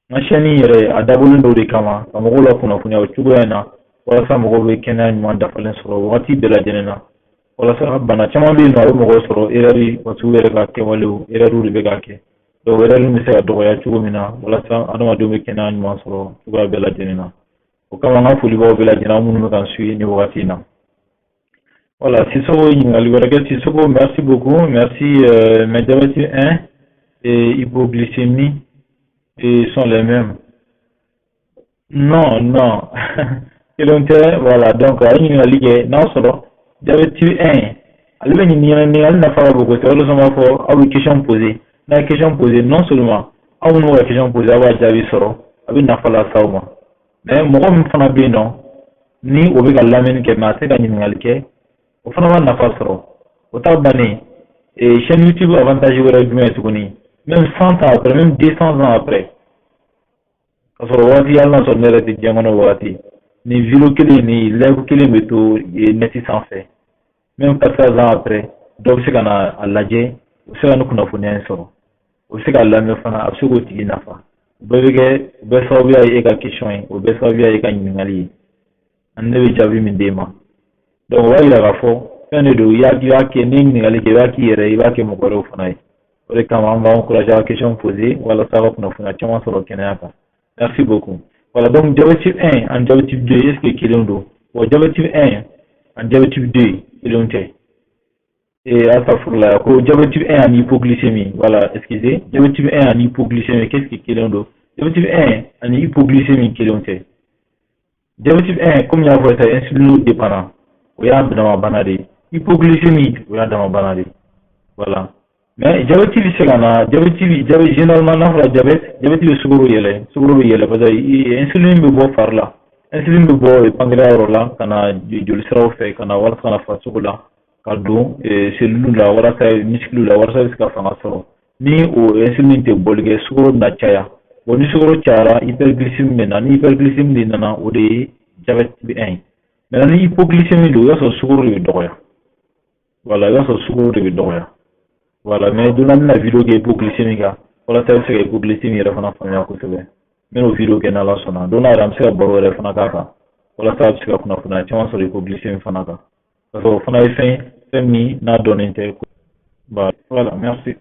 N ka chaîne yɛrɛ, a dabɔlen don o de kama, ka mɔgɔw la kunnafoniya o cogoya in na, walasa mɔgɔw bɛ kɛnɛya ɲuman dafalen sɔrɔ wagati bɛɛ lajɛlen na. Walasa bana caman bɛ yen nɔ, a bɛ mɔgɔw sɔrɔ erreur, parce que u yɛrɛ ka kɛwalew, erreur de bɛ ka kɛ. Donc erreur bɛ se ka dɔgɔya cogo min na, walasa adamadenw bɛ kɛnɛya ɲuman sɔrɔ cogoya bɛɛ lajɛlen na. O kama, n ka foli b'aw bɛɛ lajɛlen, aw minnu bɛ ka n suit nin wagati in na. Voilà, Sissoko, ɲininkali wɛrɛ kɛ. Sissoko, merci beaucoup, merci. Mais diabète 1 et hypoglycémie et sont les mêmes? Non, non, kelenw tɛ. Voilà, donc a ye ɲininkali kɛ n'a sɔrɔ diabète type 1 ale bɛ ɲininkali nafa ka bon kosɛbɛ. O de kosɔn n b'a fɔ aw bɛ question poser. N'a ye question poser, non seulement aw minnu bɛ ka question poser, aw b'a jaabi sɔrɔ, a bɛ nafa lase aw ma, mais mɔgɔ min fana bɛ yen nɔ, ni o bɛ ka lamɛnni kɛ, mais a tɛ ka ɲininkali kɛ, o fana b'a nafa sɔrɔ. O t'a bannen. Chaîne YouTube avantage wɛrɛ ye jumɛn ye tuguni? Même 100 ans après, même 200 ans après, ka sɔrɔ waati hali n'a sɔrɔ ne yɛrɛ tɛ diɲɛ kɔnɔ waati, nin vidéo kelen, nin live kelen bɛ to net sanfɛ. Même 400 ans après, dɔ bɛ se ka na a lajɛ, o bɛ se ka nin kunnafoniya in sɔrɔ, o bɛ se k'a lamɛn fana, a bɛ se k'o tigi nafa. O bɛɛ bɛ kɛ, o bɛɛ sababuya ye e ka question ye, o bɛɛ sababuya ye e ka ɲininkali ye, ani ne bɛ jaabi min d'e ma. Donc o b'a yira k'a fɔ fɛn de don, i b'a kɛ, n'i ye ɲininkali kɛ, i b'a k'i yɛrɛ ye, i b'a kɛ mɔgɔ wɛrɛw fana ye. O de kama an b'aw encourager a ka question poser, walasa ka kunnafoniya caman sɔrɔ kɛnɛya kan. Merci beaucoup. Voilà, donc diabète type 1 ani diabète type 2, est ce que kelen don? Bon, diabète type 1 ani diabète type 2 kelenw tɛ. Et astafurlah, ko diabète type 1 ani hypoglycémie, voilà, excusez, diabète type 1 ani hypoglycémie, qu'est-ce que kelen don? Diabète type 1 ani hypoglycémie kelenw tɛ. Diabète type 1, comme n y'a fɔ sisan, insulino dépendant, o y'a dama bana de ye. Hypoglycémie, o y'a dama bana de ye. Voilà, mais diabète bɛ se ka na, diabète bɛ, diabète généralement, n'a fɔra diabète, diabète bɛ sukaro yɛlɛ, sukaro bɛ yɛlɛ parce que insuline bɛ bɔ fari la, insuline bɛ bɔ pancréas yɔrɔ la ka na joli siraw fɛ, ka na walasa ka na farisogo la, ka don cellule la, walasa muscle la, walasa bɛ se ka fanga sɔrɔ. Ni o insuline tɛ bɔli kɛ, sukaro bɛna caya. Bon, ni sukaro cayara, hyperglycémie bɛ na. Ni hyperglycémie de nana, o de ye diabète type 1 ye. Maintenant, ni hypoglycémie don, o y'a sɔrɔ sukaro de bɛ dɔgɔya. Voilà, i b'a sɔrɔ sukaro de bɛ dɔgɔya. Voilà, mais don dɔ an bɛna vidéo kɛ hypoglycémie kan, walasa i bɛ se ka hypoglycémie yɛrɛ fana faamuya kosɛbɛ. N bɛna o vidéo kɛ n'Ala sɔnna. Don dɔ yɛrɛ, an bɛ se ka baro wɛrɛ fana k'a kan, walasa a bɛ se ka kunnafoniya caman sɔrɔ hypoglycémie fana kan, parce que o fana ye fɛn ye, fɛn min n'a dɔnnen tɛ. Voilà, merci.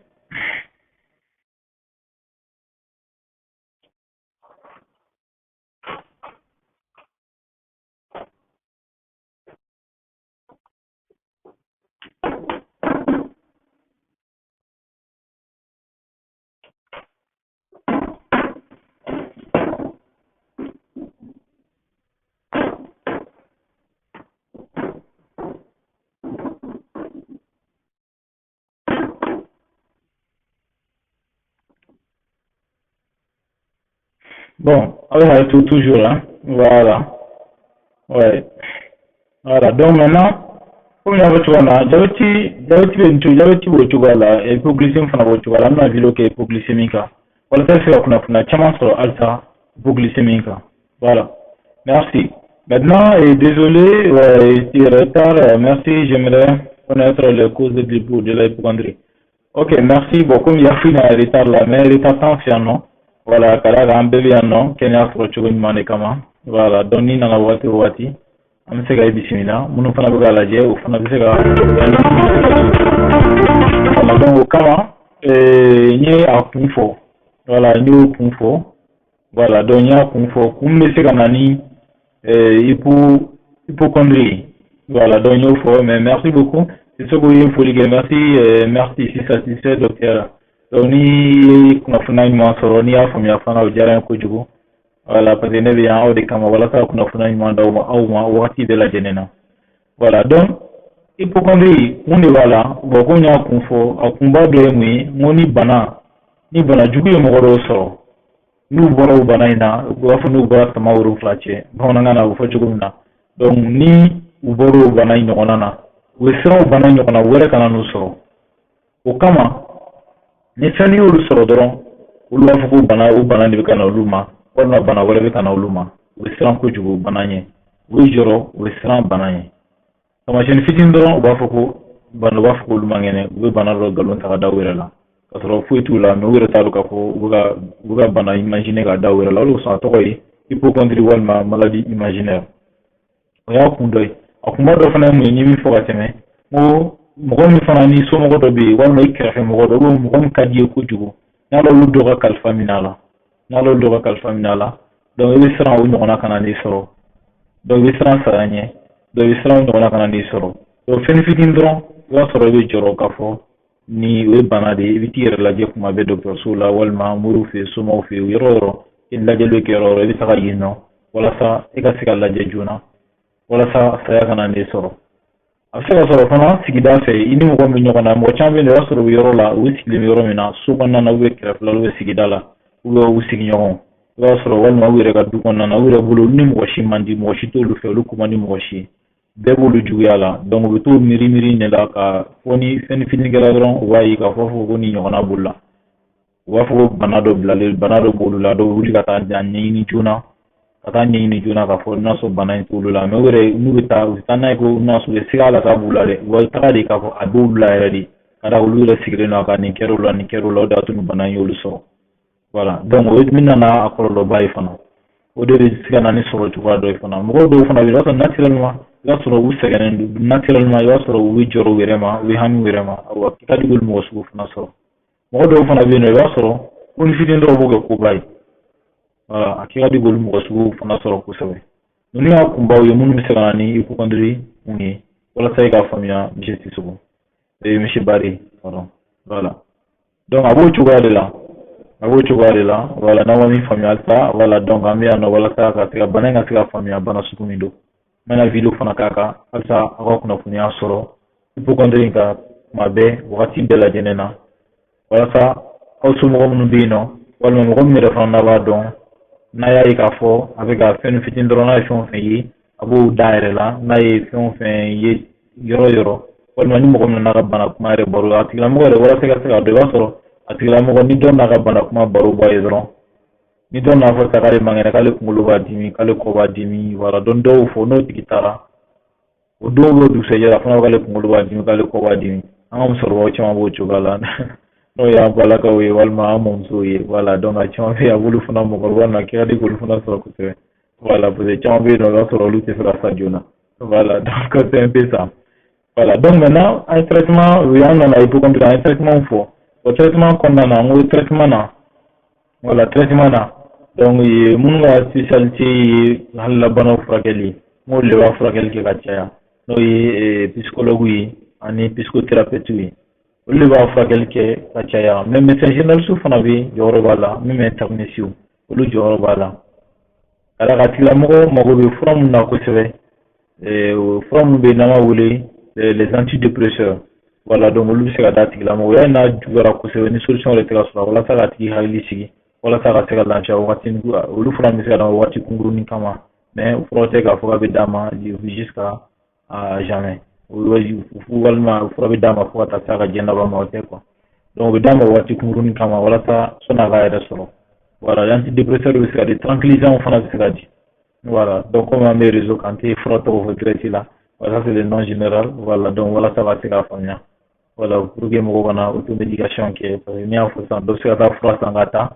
Bon, alors tout toujours là. Voilà. Ouais. Voilà. Donc maintenant, comme il y avait cogoya na, diabète bɛ nin cogo, diabète b'o cogoya la, hypoglycémie fana b'o cogoya la. An bɛna vidéo kɛ hypoglycémie kan, walasa i bɛ se ka kunnafoniya caman sɔrɔ halisa hypoglycémie kan. Voilà. Merci. Maintenant, et désolé, ouais, retard, merci, j'aimerais connaître les causes de la hypochondrie. Ok, merci. Bon, comme il y a un retard là, mais retard t'an fɛ yan nɔ. Voilà, ka d'a kan an bɛɛ bɛ yan nɔ kɛnɛya sɔrɔ cogo ɲuman de kama. Voilà, donc n'i nana waati o waati, an bɛ se ka i bisimila. Minnu fana bɛ k'a lajɛ, o fana bɛ se ka. Voilà, donc o kama, n ye a kun fɔ. Voilà, n y'o kun fɔ. Voilà, donc n y'a kun fɔ. Kun bɛ se ka na ni hypochondrie. Voilà, donc n y'o fɔ, mais merci beaucoup. C'est ce que ye foli kɛ. Merci, merci, je suis satisfait, docteur. Donc ni ye kunnafoniya ɲuman sɔrɔ, n'i y'a faamuya fana, o diyara n ye kojugu. Voilà, parce que ne bɛ yan aw de kama, walasa ka kunnafoniya ɲuman d'aw ma, aw ma wagati bɛɛ lajɛlen na. Voilà, donc hypochondrie, kun de b'a la. Bon, komi n y'a kun fɔ, a kunba dɔ ye mun ye? N ko ni bana jugu ye mɔgɔ dɔw sɔrɔ, n'u bɔra o bana in na, u b'a fɔ n'u bɔra sama wolonfila cɛ, bamanankan na a bɛ fɔ cogo min na. Donc ni u bɔra o bana in ɲɔgɔnna na, u bɛ siran o bana ɲɔgɔnna wɛrɛ kana n'u sɔrɔ. O kama, ni fɛn y'olu sɔrɔ dɔrɔn, olu b'a fɔ ko bana, o bana de bɛ ka na olu ma, walima bana wɛrɛ bɛ ka na olu ma. U bɛ siran kojugu bana ɲɛ, u bɛ jɔrɔ, u bɛ siran bana ɲɛ. Taamasiyɛn fitinin dɔrɔn, u b'a fɔ ko bana, u b'a fɔ k'olu man kɛnɛ, u bɛ bana dɔ nkalon ta ka da u yɛrɛ la ka sɔrɔ foyi t'u la, mais u yɛrɛ t'a dɔn k'a fɔ u bɛ ka bana imaginer ka da u yɛrɛ la. O de kosɔn a tɔgɔ ye hypocondrie walima maladie imaginaire. O y'a kun dɔ ye. A kunba dɔ fana ye mun ye? Ni min fɔ ka tɛmɛ, n ko mɔgɔ min fana ni somɔgɔ dɔ bɛ yen, walima i kɛrɛfɛ mɔgɔ dɔ, mɔgɔ min ka di i ye kojugu, n'ala olu dɔ ka kalifa minɛ a la, n'ala olu dɔ ka kalifa minɛ a la, donc i bɛ siran o ɲɔgɔnna kana n'i sɔrɔ. Donc i bɛ siran saya ɲɛ, donc i bɛ siran o ɲɔgɔnna kana n'i sɔrɔ. Donc fɛn fitinin dɔrɔn, i b'a sɔrɔ i bɛ jɔrɔ k'a fɔ ni o ye bana de ye. I bɛ t'i yɛrɛ lajɛ kuma bɛɛ dɔgɔtɔrɔso la, walima moriw fɛ yen, somaw fɛ yen, yɔrɔ o yɔrɔ i lajɛli bɛ kɛ yɔrɔ o yɔrɔ, i bɛ taga yen nɔ walasa i ka se ka lajɛ joona, walasa saya kana n'i sɔrɔ. A bɛ se ka sɔrɔ fana sigida fɛ, i ni mɔgɔ min bɛ ɲɔgɔn na. Mɔgɔ caman bɛ yen, o y'a sɔrɔ u bɛ yɔrɔ la, u sigilen bɛ yɔrɔ min na, so kɔnɔna na, kɛrɛfɛla la, sigida la, u sigiɲɔgɔnw, i b'a sɔrɔ, walima u yɛrɛ ka du kɔnɔna na, u yɛrɛ bolo, ni mɔgɔ si man di, mɔgɔ si t'olu fɛ, olu ko man di mɔgɔ si ye, bɛɛ b'olu juguya la. Donc u bɛ t'o miiri miiri de la ka fɔ ni fɛn fitinin kɛra dɔrɔn, u b'a ye k'a fɔ ko nin ɲɔgɔnna b'olu la. U b'a fɔ ko bana dɔ bilalen, bana dɔ b'olu la. Dɔw bɛ wuli ka taa ɲɛɲini joona, ka taa ɲɛɲini joona k'a fɔ n'a sɔrɔ bana in t'olu la. Mais u yɛrɛ, n'u bɛ taa, u bɛ taa n'a ye ko n'a sɔrɔ u bɛ siga a la k'a b'u la dɛ. U bɛ taga de k'a fɔ a b'olu la yɛrɛ de, ka da olu yɛrɛ sigilen don a kan, nin kɛr'u la, nin kɛr'u la, o de y'a to nin bana in y'olu sɔrɔ. Voilà, donc o min nana a kɔlɔlɔba ye fana, o de bɛ se ka na ni sɔrɔ cogoya dɔ ye fana. Mɔgɔw dɔw fana bɛ yen, i b'a sɔrɔ naturellement, i b'a sɔrɔ u sɛgɛnnen don naturellement, i b'a sɔrɔ u bɛ jɔrɔ u yɛrɛ ma, u bɛ hami u yɛrɛ ma. Awa, i ka di k'olu mɔgɔ sugu fana sɔrɔ. Mɔgɔ dɔw fana bɛ yen nɔ, i b'a sɔrɔ ko ni fitinin dɔw b'o kɛ koba ye. Voilà, a kɛ ka di k'olu mɔgɔ sugu fana sɔrɔ kosɛbɛ. Ninnu y'a kunbaw ye minnu bɛ se ka na ni hypocondrie kun ye, walasa i k'a faamuya, monsieur Sissoko, monsieur Bari, pardon. Voilà, donc a b'o cogoya de la, a b'o cogoya de la. Voilà, n'aw ma min faamuya halisa, voilà, donc an bɛ yan nɔ walasa ka se ka bana in ka se ka faamuya, bana sugu min don. N bɛna vidéo fana k'a kan halisa aw ka kunnafoniya sɔrɔ hypocondrie in kan kuma bɛɛ, wagati bɛɛ lajɛlen na, walasa aw somɔgɔ minnu bɛ yen nɔ, walima mɔgɔ min yɛrɛ fana n'a b'a dɔn, n'a y'a ye k'a fɔ a bɛ ka fɛn fitinin dɔrɔn, n'a ye fɛn o fɛn ye, a b'o da yɛrɛ la. N'a ye fɛn o fɛn ye yɔrɔ o yɔrɔ, walima ni mɔgɔ min nana ka bana kuma yɛrɛ baro, a tigilamɔgɔ yɛrɛ, walasa i ka se k'a dɔn, i b'a sɔrɔ a tigilamɔgɔ, ni dɔ n'a ka bana kuma baro bɔ a ye dɔrɔn, ni dɔ n'a fɔ sa k'ale man kɛnɛ, k'ale kunkolo b'a dimi, k'ale kɔ b'a dimi, voilà, donc dɔw fɔ n'o tigi taara, o dɔw b'o dugusɛjɛ, a fana k'ale kunkolo b'a dimi, k'ale kɔ b'a dimi. An ka musokɔrɔbaw caman b'o cogoya la, n'o y'an balakaw ye walima an mɔmusow ye. Voilà, donc a caman bɛ yen, a b'olu fana mɔgɔkɔrɔba ninnu, a kɛ ka di k'olu fana sɔrɔ kosɛbɛ. Voilà, parce que caman bɛ yen nɔ, i b'a sɔrɔ olu tɛ fɛ ka sa joona. Voilà, donc c'est un peu ça. Voilà, donc maintenant an ye traitement, o y'an nana hypocondrie, an ye traitement fɔ. O traitement kɔnɔna na, n ko traitement na, voilà, traitement na, donc minnu ka spécialité ye hakililabanaw furakɛli ye, n k'olu de b'a furakɛli kɛ ka caya, n'o ye psychologue ye ani psychothérapeute ye, olu de b'a furakɛli kɛ ka caya. Mais médecin généraliste fana bɛ jɔyɔrɔ b'a la, min bɛ interniste, olu jɔyɔrɔ b'a la. Ka d'a kan a tigilamɔgɔ mago bɛ fura mun na kosɛbɛ, fura minnu bɛ yen n'an b'a wele les antidépresseurs, voilà, donc olu bɛ se ka d'a tigilamɔgɔ yanni n'a juguyara kosɛbɛ, ni solution yɛrɛ tɛ ka sɔrɔ, walasa k'a tigi hakili sigi, walasa ka se ka lafiya wagati. Olu fura bɛ se ka d'a ma waati kunkurunin kama, mais fura tɛ k'a fɔ k'a bɛ d'a ma jusqu'à jamais, walima fura bɛ d'a ma fo ka taa se a ka diɲɛ laban ma, o tɛ quoi. Donc o bɛ d'a ma waati kunkurunin kama walasa sɔnni a k'a yɛrɛ sɔrɔ. Voilà, antidépresseur bɛ se ka di, tranquillisant fana bɛ se ka di. Voilà, donc comme an bɛ réseau kan, an tɛ fura tɔgɔ fɔ direct la. Voilà, c'est le nom général. Voilà, donc walasa ka se k'a faamuya, voilà, pour que mɔgɔw kana automédication kɛ, parce que n'i y'a fɔ sisan, dɔ bɛ se ka taa fura san ka taa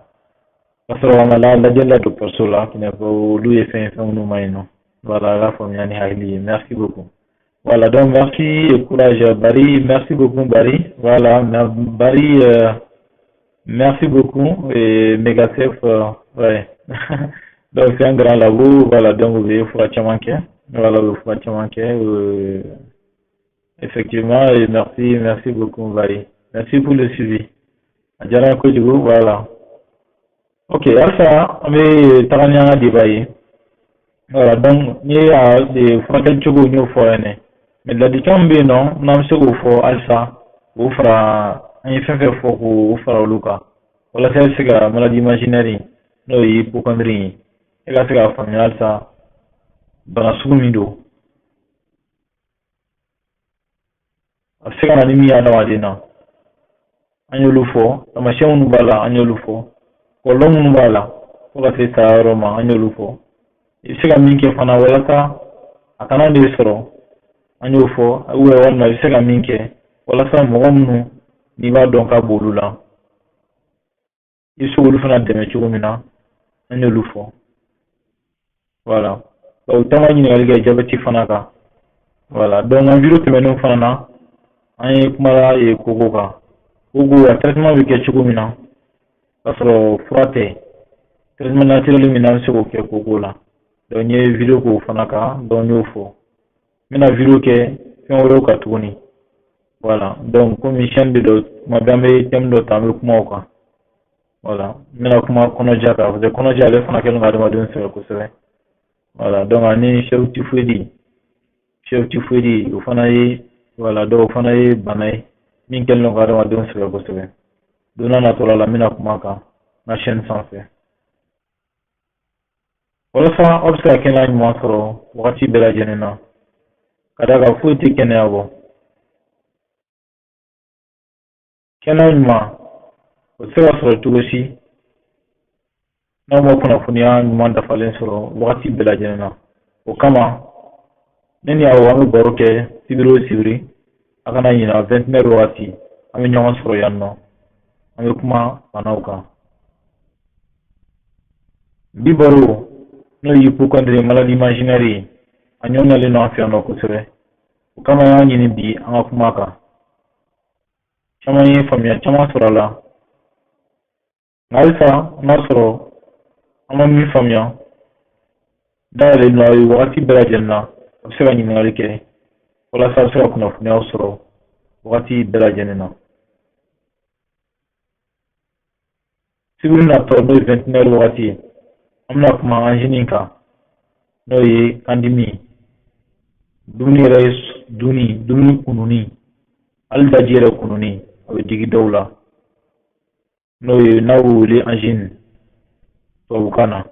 ka sɔrɔ a ma lajɛli la dɔgɔtɔrɔso la, olu ye fɛn ye, fɛn minnu ma ɲi nɔ. Voilà, a ka faamuya ni hakili ye. Merci beaucoup. Voilà, donc merci et courage Barry. Merci beaucoup Barry. Voilà, Barry, merci beaucoup. Et Megasef, ouais. Donc c'est un grand labo. Voilà, donc vous avez fura caman kɛ. Voilà, vous fura caman kɛ. Effectivement, et merci, merci beaucoup Barry. Merci pour le suivi. A diyara n ye kojugu, voilà. Ok, halisa an bɛ taga ni an ka débat ye. Voilà, donc n'i ye a furakɛli cogo, n y'o fɔ ɲɛnɛ. Mais ladilikan min bɛ yen nɔ, n'an bɛ se k'o fɔ halisa, k'o fara an ye fɛn fɛn fɔ, k'o fara olu kan, walasa i bɛ se ka maladie imaginaire, n'o ye hypocondrie ye, e ka se k'a faamuya halisa bana sugu min don, a bɛ se ka na ni min ye adamaden na. An y'olu fɔ, taamasiyɛn minnu b'a la, an y'olu fɔ, kɔlɔlɔ minnu b'a la fo ka se saya yɔrɔ ma, an y'olu fɔ. I bɛ se ka min kɛ fana walasa a kana de sɔrɔ, an y'o fɔ, walima i bɛ se ka min kɛ. Walasa mɔgɔ minnu n'i b'a dɔn k'a b'olu la, i bɛ se k'olu fana dɛmɛ cogo min na, an y'olu fɔ. Voilà. Donc caman ɲininkali kɛ jabɛti fana kan. Voilà. Donc an vidéo tɛmɛnenw fana na, an ye kuma ye koko kan. Koko a traitement bɛ kɛ cogo min na, k'a sɔrɔ fura tɛ. Traitement naturel min n'an bɛ se k'o kɛ koko la. Donc n ye vidéo k'o fana kan, donc n y'o fɔ. N bɛna vidéo kɛ fɛn wɛrɛw kan tuguni. Voilà. Donc komi chaîne de don, tuma bɛɛ an bɛ thème dɔ ta, an bɛ kuma o kan. Voilà. N bɛna kuma kɔnɔja kan, parce que kɔnɔja ale fana kɛlen don ka adamadenw sɛgɛn kosɛbɛ. Voilà. Donc ani fièvre typhoïde. Fièvre typhoïde, o fana ye, voilà, donc o fana ye bana ye min kɛlen don ka adamadenw sɛgɛn kosɛbɛ. Don n'a nataw la, n bɛna kuma kan n ka chaîne sanfɛ. Walasa aw bɛ se ka kɛnɛya ɲuman sɔrɔ wagati bɛɛ lajɛlen na, ka d'a kan foyi tɛ kɛnɛya bɔ. Kɛnɛya ɲuman, o tɛ se ka sɔrɔ cogo si n'aw ma kunnafoniya ɲuman dafalen sɔrɔ wagati bɛɛ lajɛlen na. O kama, ne ni aw an bɛ baro kɛ sibiri o sibiri. A kana ɲina, 21 wagati, an bɛ ɲɔgɔn sɔrɔ yan nɔ, an bɛ kuma banaw kan. Bi baro, n'o ye hypochondrie, maladie imaginaire ye, a ɲɔ nalen don an fɛ yan nɔ kosɛbɛ. O kama an y'a ɲini bi an ka kuma kan. Caman ye faamuya caman sɔrɔ a la, nka halisa n'a sɔrɔ an ma min faamuya, dayɛlɛlen don aw ye wagati bɛɛ lajɛlen na, a bɛ se ka ɲininkali kɛ walasa a bɛ se ka kunnafoniyaw sɔrɔ wagati bɛɛ lajɛlen na. Sibiri natɔ, n'o ye 21 wagati ye, an bɛna kuma angine kan, n'o ye kandimi, dumuni yɛrɛ dunni, dumuni kununi, hali daji yɛrɛ kununi, a bɛ digi dɔw la, n'o ye n'a bɛ wele angine tubabukan na.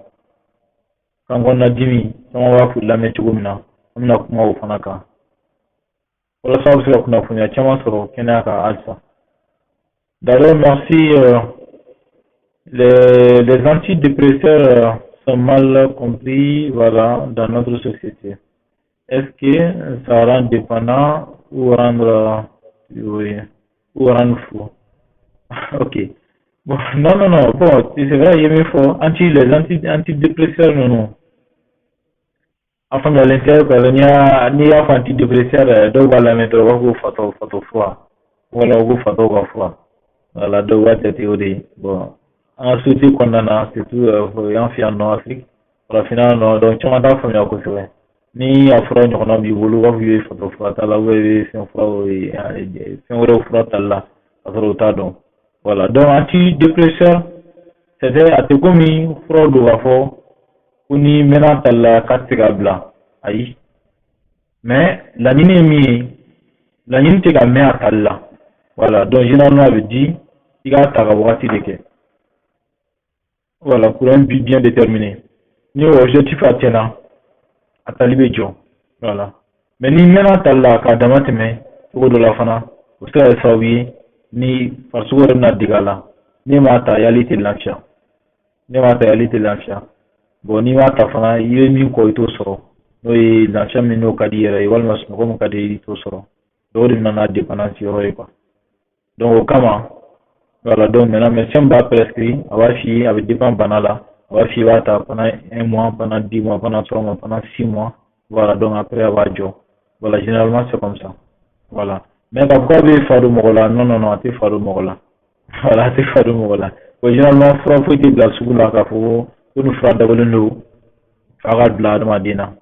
Kan kɔnɔna dimi, caman b'a fɔ lamɛn cogo min na, an bɛna kuma o fana kan walasa aw bɛ se ka kunnafoniya caman sɔrɔ kɛnɛya kan halisa. D'ailleurs, merci. Les antidépresseurs sont mal compris, voilà, dans notre société. Est-ce que ça rend dépendant ou rendre, oui, ou rendre fou? Ok. Bon, non, non, non. Bon, c'est vrai, il y a mieux fort. Les antidépresseurs, non, non. A faamuyalen tɛ quoi, n'i y'a fɔ antidépresseur, dɔw b'a lamɛn dɔrɔn, u b'a fɔ ko fatɔ, fatɔ fura, wala ko fatɔw ka fura. Voilà, dɔw b'a jate o de ye. Bon, an ka société kɔnɔna na, surtout an fɛ yan nɔ, Afrique, farafinna nɔ, donc caman t'a faamuya kosɛbɛ. Ni a fura ɲɔgɔnna b'i bolo, u b'a fɔ k'i bɛ fatɔ fura ta la, ou bien i bɛ fɛn fura, fɛn wɛrɛw fura tali la, ka sɔrɔ u t'a dɔn. Voilà, donc antidépresseur, c'est a tɛ komi furaw don k'a fɔ ko n'i mɛnna tali la k'a tɛ se ka bila, ayi. Mais laɲini ye min ye, laɲini tɛ ka mɛn a tali la. Voilà, donc généralement a bɛ di i k'a ta ka wagati de kɛ. Voilà, pour un but bien déterminé. Ni o objectif atteint, a tali bɛ jɔ. Voilà. Mais n'i mɛnna tali la k'a dama tɛmɛ cogo dɔ la fana, o bɛ se ka kɛ sababu ye ni farisogo yɛrɛ bɛna dege a la. N'i m'a ta, yali tɛ lafiya. N'i m'a ta, yali tɛ lafiya. Bon, n'i m'a ta fana, i bɛ min kɔ, i t'o sɔrɔ. N'o ye lafiya min n'o ka di i yɛrɛ ye, walima sunɔgɔ min ka di i ye, i t'o sɔrɔ. Donc o de bɛ na n'a dépendance yɔrɔ ye quoi. Donc o kama, voilà, donc maintenant médecin b'a prescrit, a b'a f'i ye, a bɛ dépend bana la, a b'a f'i ye i b'a ta pendant un mois, pendant 10 mois, pendant 3 mois, pendant 6 mois. Voilà, donc après a b'a jɔ. Voilà, généralement c'est comme ça. Voilà. Mais k'a fɔ k'a bɛ fa don mɔgɔ la, non, non, non, a tɛ fa don mɔgɔ la. Voilà, a tɛ fa don mɔgɔ la. Bon, généralement fura foyi tɛ bila sugu la k'a fɔ ko nin fura dabɔlen don fa ka bila adamaden na.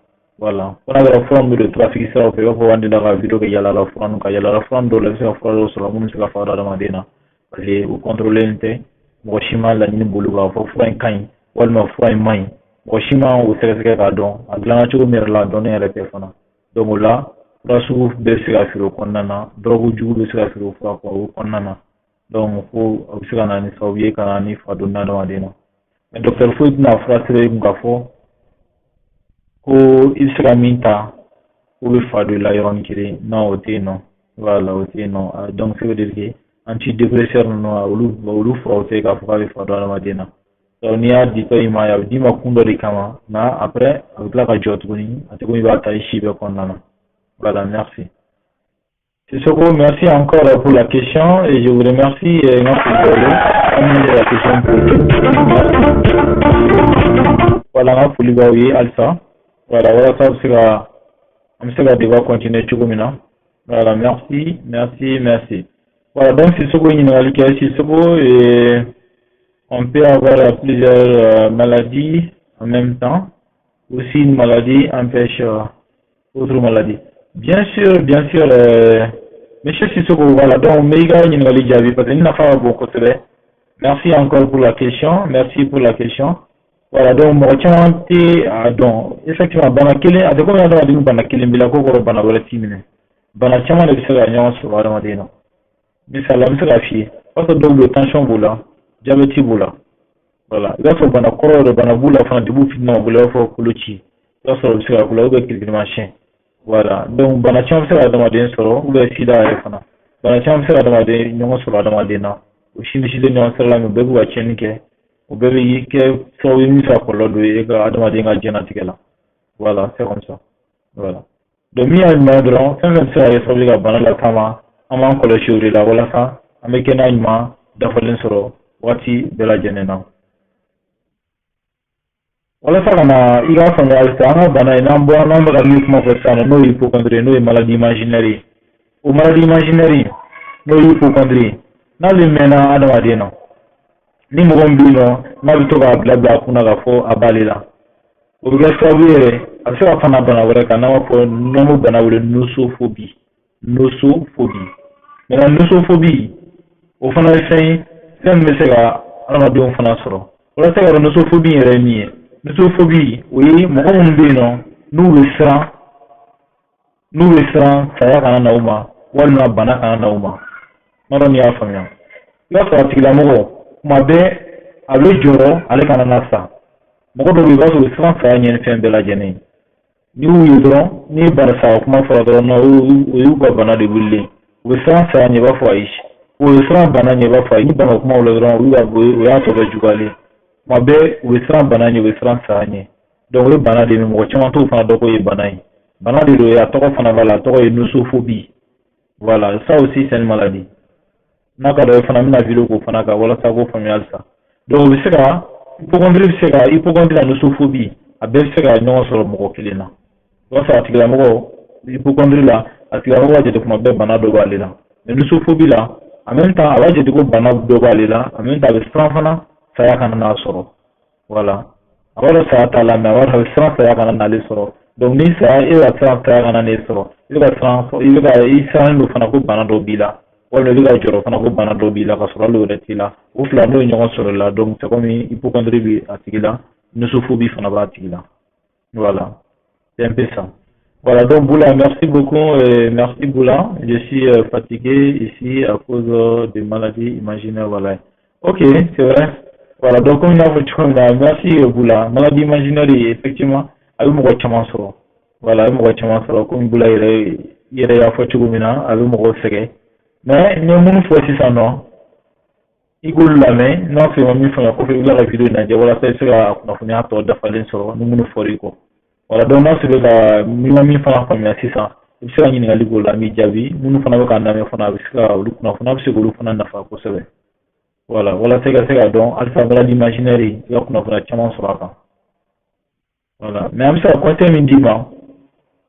Voilà. Fo n'a kɛra fura min bɛ don trafic siraw fɛ, i b'a fɔ an delila ka vidéo kɛ yalala fura ninnu kan. Yalala fura dɔw la, i bɛ se ka fura dɔw sɔrɔ minnu bɛ se ka fa don adamaden na. Parce que u contrôler tɛ, mɔgɔ si ma laɲini boli k'a fɔ fura in ka ɲi walima fura in man ɲi. Mɔgɔ si ma o sɛgɛsɛgɛ k'a dɔn a dilanna cogo min yɛrɛ la, a dɔnnen yɛrɛ tɛ fana. Donc o la, fura sugu bɛɛ bɛ se ka feere o kɔnɔna na, drogue jugu bɛ se ka feere o fura o kɔnɔna na. Donc fo a bɛ se ka na ni sababu ye ka na ni fa donna adamaden na. Mais docteur foyi tɛna fura sɛbɛn i kun k'a fɔ ko i bɛ se ka min ta k'o bɛ fa don i la yɔrɔnin kelen. Non, o tɛ yen nɔ. Voilà, o tɛ yen nɔ. Donc ça veut dire que antidépresseur ninnu, olu furaw tɛ k'a fɔ k'a bɛ fa don adamaden na. Donc n'i y'a di tɔ i ma, a bɛ d'i ma kun dɔ de kama, nka après a bɛ tila ka jɔ tuguni, a tɛ komi i b'a ta i si bɛɛ kɔnɔna na. Voilà, merci. Sissoko, merci encore pour la question et je vous remercie pour la question posée. Voilà, n ka foli b'aw ye halisa. Voilà, walasa bɛ se ka an bɛ se ka débat continuer cogo min na. Voilà, merci, merci, merci. Voilà, donc Sissoko ɲininkali kɛ. Sissoko, et on peut avoir plusieurs maladies en même temps. Aussi, une maladie empêche autre maladie. Bien sûr, bien sûr, Monsieur Sissoko, voilà, donc, n bɛ i ka ɲininkali jaabi parce que ni nafa ka bon kosɛbɛ. Merci encore pour la question, merci pour la question. Voilà, donc mɔgɔ caman tɛ a dɔn. Effectivement, bana kelen, a tɛ komi adamaden bana kelen b'i la ko kɔrɔ bana wɛrɛ t'i minɛ. Bana caman de bɛ se ka ɲɔgɔn sɔrɔ adamaden na. Misali la, n bɛ se k'a f'i ye, o b'a sɔrɔ dɔw bɛ yen, tension b'u la, diabète b'u la. Voilà, i b'a sɔrɔ bana kɔrɔ yɛrɛ, bana b'u la fana depuis u fitinin ma bolo, i b'a fɔ koloci. I b'a sɔrɔ o bɛ se ka k'u la ou bien kirikirimasiyɛn. Voilà, donc bana caman bɛ se ka adamaden sɔrɔ ou bien sida yɛrɛ fana. Bana caman bɛ se ka adamaden ɲɔgɔn sɔrɔ adamaden na. O si ni si tɛ ɲɔgɔn sira la, mais u bɛɛ b'u ka tiɲɛni kɛ. O bɛɛ bɛ kɛ sababu ye min bɛ se ka kɔlɔlɔ don e ka adamaden ka diɲɛlatigɛ la. Voilà, c'est comme ça. Voilà. Donc min y'a ɲuman ye dɔrɔn, fɛn fɛn bɛ se ka kɛ sababu ye ka bana latama, an b'an kɔlɔsi o de la walasa an bɛ kɛnɛya ɲuman dafalen sɔrɔ waati bɛɛ lajɛlen na. Walasa ka na i k'a faamuya halisa, an ka bana in n'an bɔra n'an bɛ ka min kuma fɔ sisan nɔ, n'o ye hypocondrie, n'o ye maladie imaginaire ye. O maladie imaginaire, n'o ye hypocondrie ye, n'ale mɛnna adamaden na, ni mɔgɔ min bɛ yen nɔ n'a bɛ to k'a bila bila a kunna k'a fɔ a b'ale la, o bɛ kɛ sababu ye yɛrɛ a bɛ se ka fana bana wɛrɛ kan n'an b'a fɔ n'an b'o bana wele nosophobie. Nosophobie. Maintenant, nosophobie, o fana ye fɛn ye, fɛn min bɛ se ka adamadenw fana sɔrɔ. Walasa ka dɔn nosophobie yɛrɛ ye min ye, nosophobie, o ye mɔgɔ minnu bɛ yen nɔ n'u bɛ siran saya kana na u ma walima bana kana na u ma. N m'a dɔn n'i y'a faamuya. I b'a sɔrɔ a tigilamɔgɔ kuma bɛɛ a bɛ jɔrɔ ale kana na sa. Mɔgɔ dɔw bɛ yen, i b'a sɔrɔ u bɛ siran saya ɲɛ ni fɛn bɛɛ lajɛlen ye. N'i y'u ye dɔrɔn, ni bana sa kuma fɔra dɔrɔn, o y'u ka bana de wulilen. U bɛ siran saya ɲɛ i b'a fɔ ayi. U bɛ siran bana ɲɛ i b'a fɔ ayi. Ni bana kuma la dɔrɔn, olu ka o y'a tɔ bɛɛ juguyalen. Tuma bɛɛ u bɛ siran bana ɲɛ, u bɛ siran saya ɲɛ. Donc o ye bana de ye, mɔgɔ caman t'o fana dɔn k'o ye bana ye. Bana de don, a tɔgɔ fana b'a la, a tɔgɔ ye nosophobie. Voilà, ça aussi, c'est une maladie. N'a ka dɔ ye fana, n bɛna vidéo k'o fana kan walasa k'o faamuya halisa. Donc o bɛ se ka hypocondrie bɛ se ka hypocondrie la nosophobie, a bɛɛ bɛ se ka ɲɔgɔn sɔrɔ mɔgɔ kelen na. O b'a sɔrɔ a tigilamɔgɔ hypocondrie la, a tigilamɔgɔ b'a jate kuma bɛɛ bana dɔ b'ale la. Mais nosophobie la, en même temps a b'a jate ko bana dɔ b'ale la, en même temps a bɛ siran fana saya kana n'a sɔrɔ. Voilà. A b'a dɔn saya t'a la, mais a b'a dɔn a bɛ siran saya kana n'ale sɔrɔ. Donc ni saya, e bɛ ka siran saya kana n'e sɔrɔ, i bɛ ka siran, i bɛ ka i sirannen don fana ko bana dɔ b'i la, walima i bɛ ka jɔrɔ fana ko bana dɔ b'i la ka sɔrɔ hali o yɛrɛ t'i la. O fila n'o ye ɲɔgɔn sɔrɔ la, donc c'est comme hypocondrie bɛ a tigi la, nosophobie fana b'a tigi la. Voilà. C'est un peu ça. Voilà, donc Boula, merci beaucoup. Merci Boula. Je suis fatigué ici à cause de maladies imaginaires. Voilà. Ok, c'est vrai. Voilà, donc comme il a fait, merci Boula. Maladie imaginaire, effectivement, a bɛ mɔgɔ caman sɔrɔ. Voilà, a bɛ mɔgɔ caman sɔrɔ komi Boula yɛrɛ yɛrɛ y'a fɔ cogo min na, a bɛ mɔgɔw sɛgɛn. Mais n ye minnu fɔ sisan nɔ, i k'olu lamɛn, n'a sɔrɔ i ma min faamuya kɔfɛ, i bɛ tila ka vidéo lajɛ walasa i bɛ se ka kunnafoniya tɔ dafalen sɔrɔ ni minnu fɔr'i kɔ. Voilà, donc n'a sɔrɔ ka n'i ma min fana faamuya sisan, i bɛ se ka ɲininkali k'o la, n b'i jaabi. Minnu fana bɛ k'a lamɛn fana, a bɛ se ka olu kunnafoniya bɛ se k'olu fana nafa kosɛbɛ. Voilà, walasa i ka se ka dɔn halisa maladie imaginaire, i ka kunnafoniya caman sɔrɔ a kan. Voilà, mais an bɛ se ka conseil min d'i ma,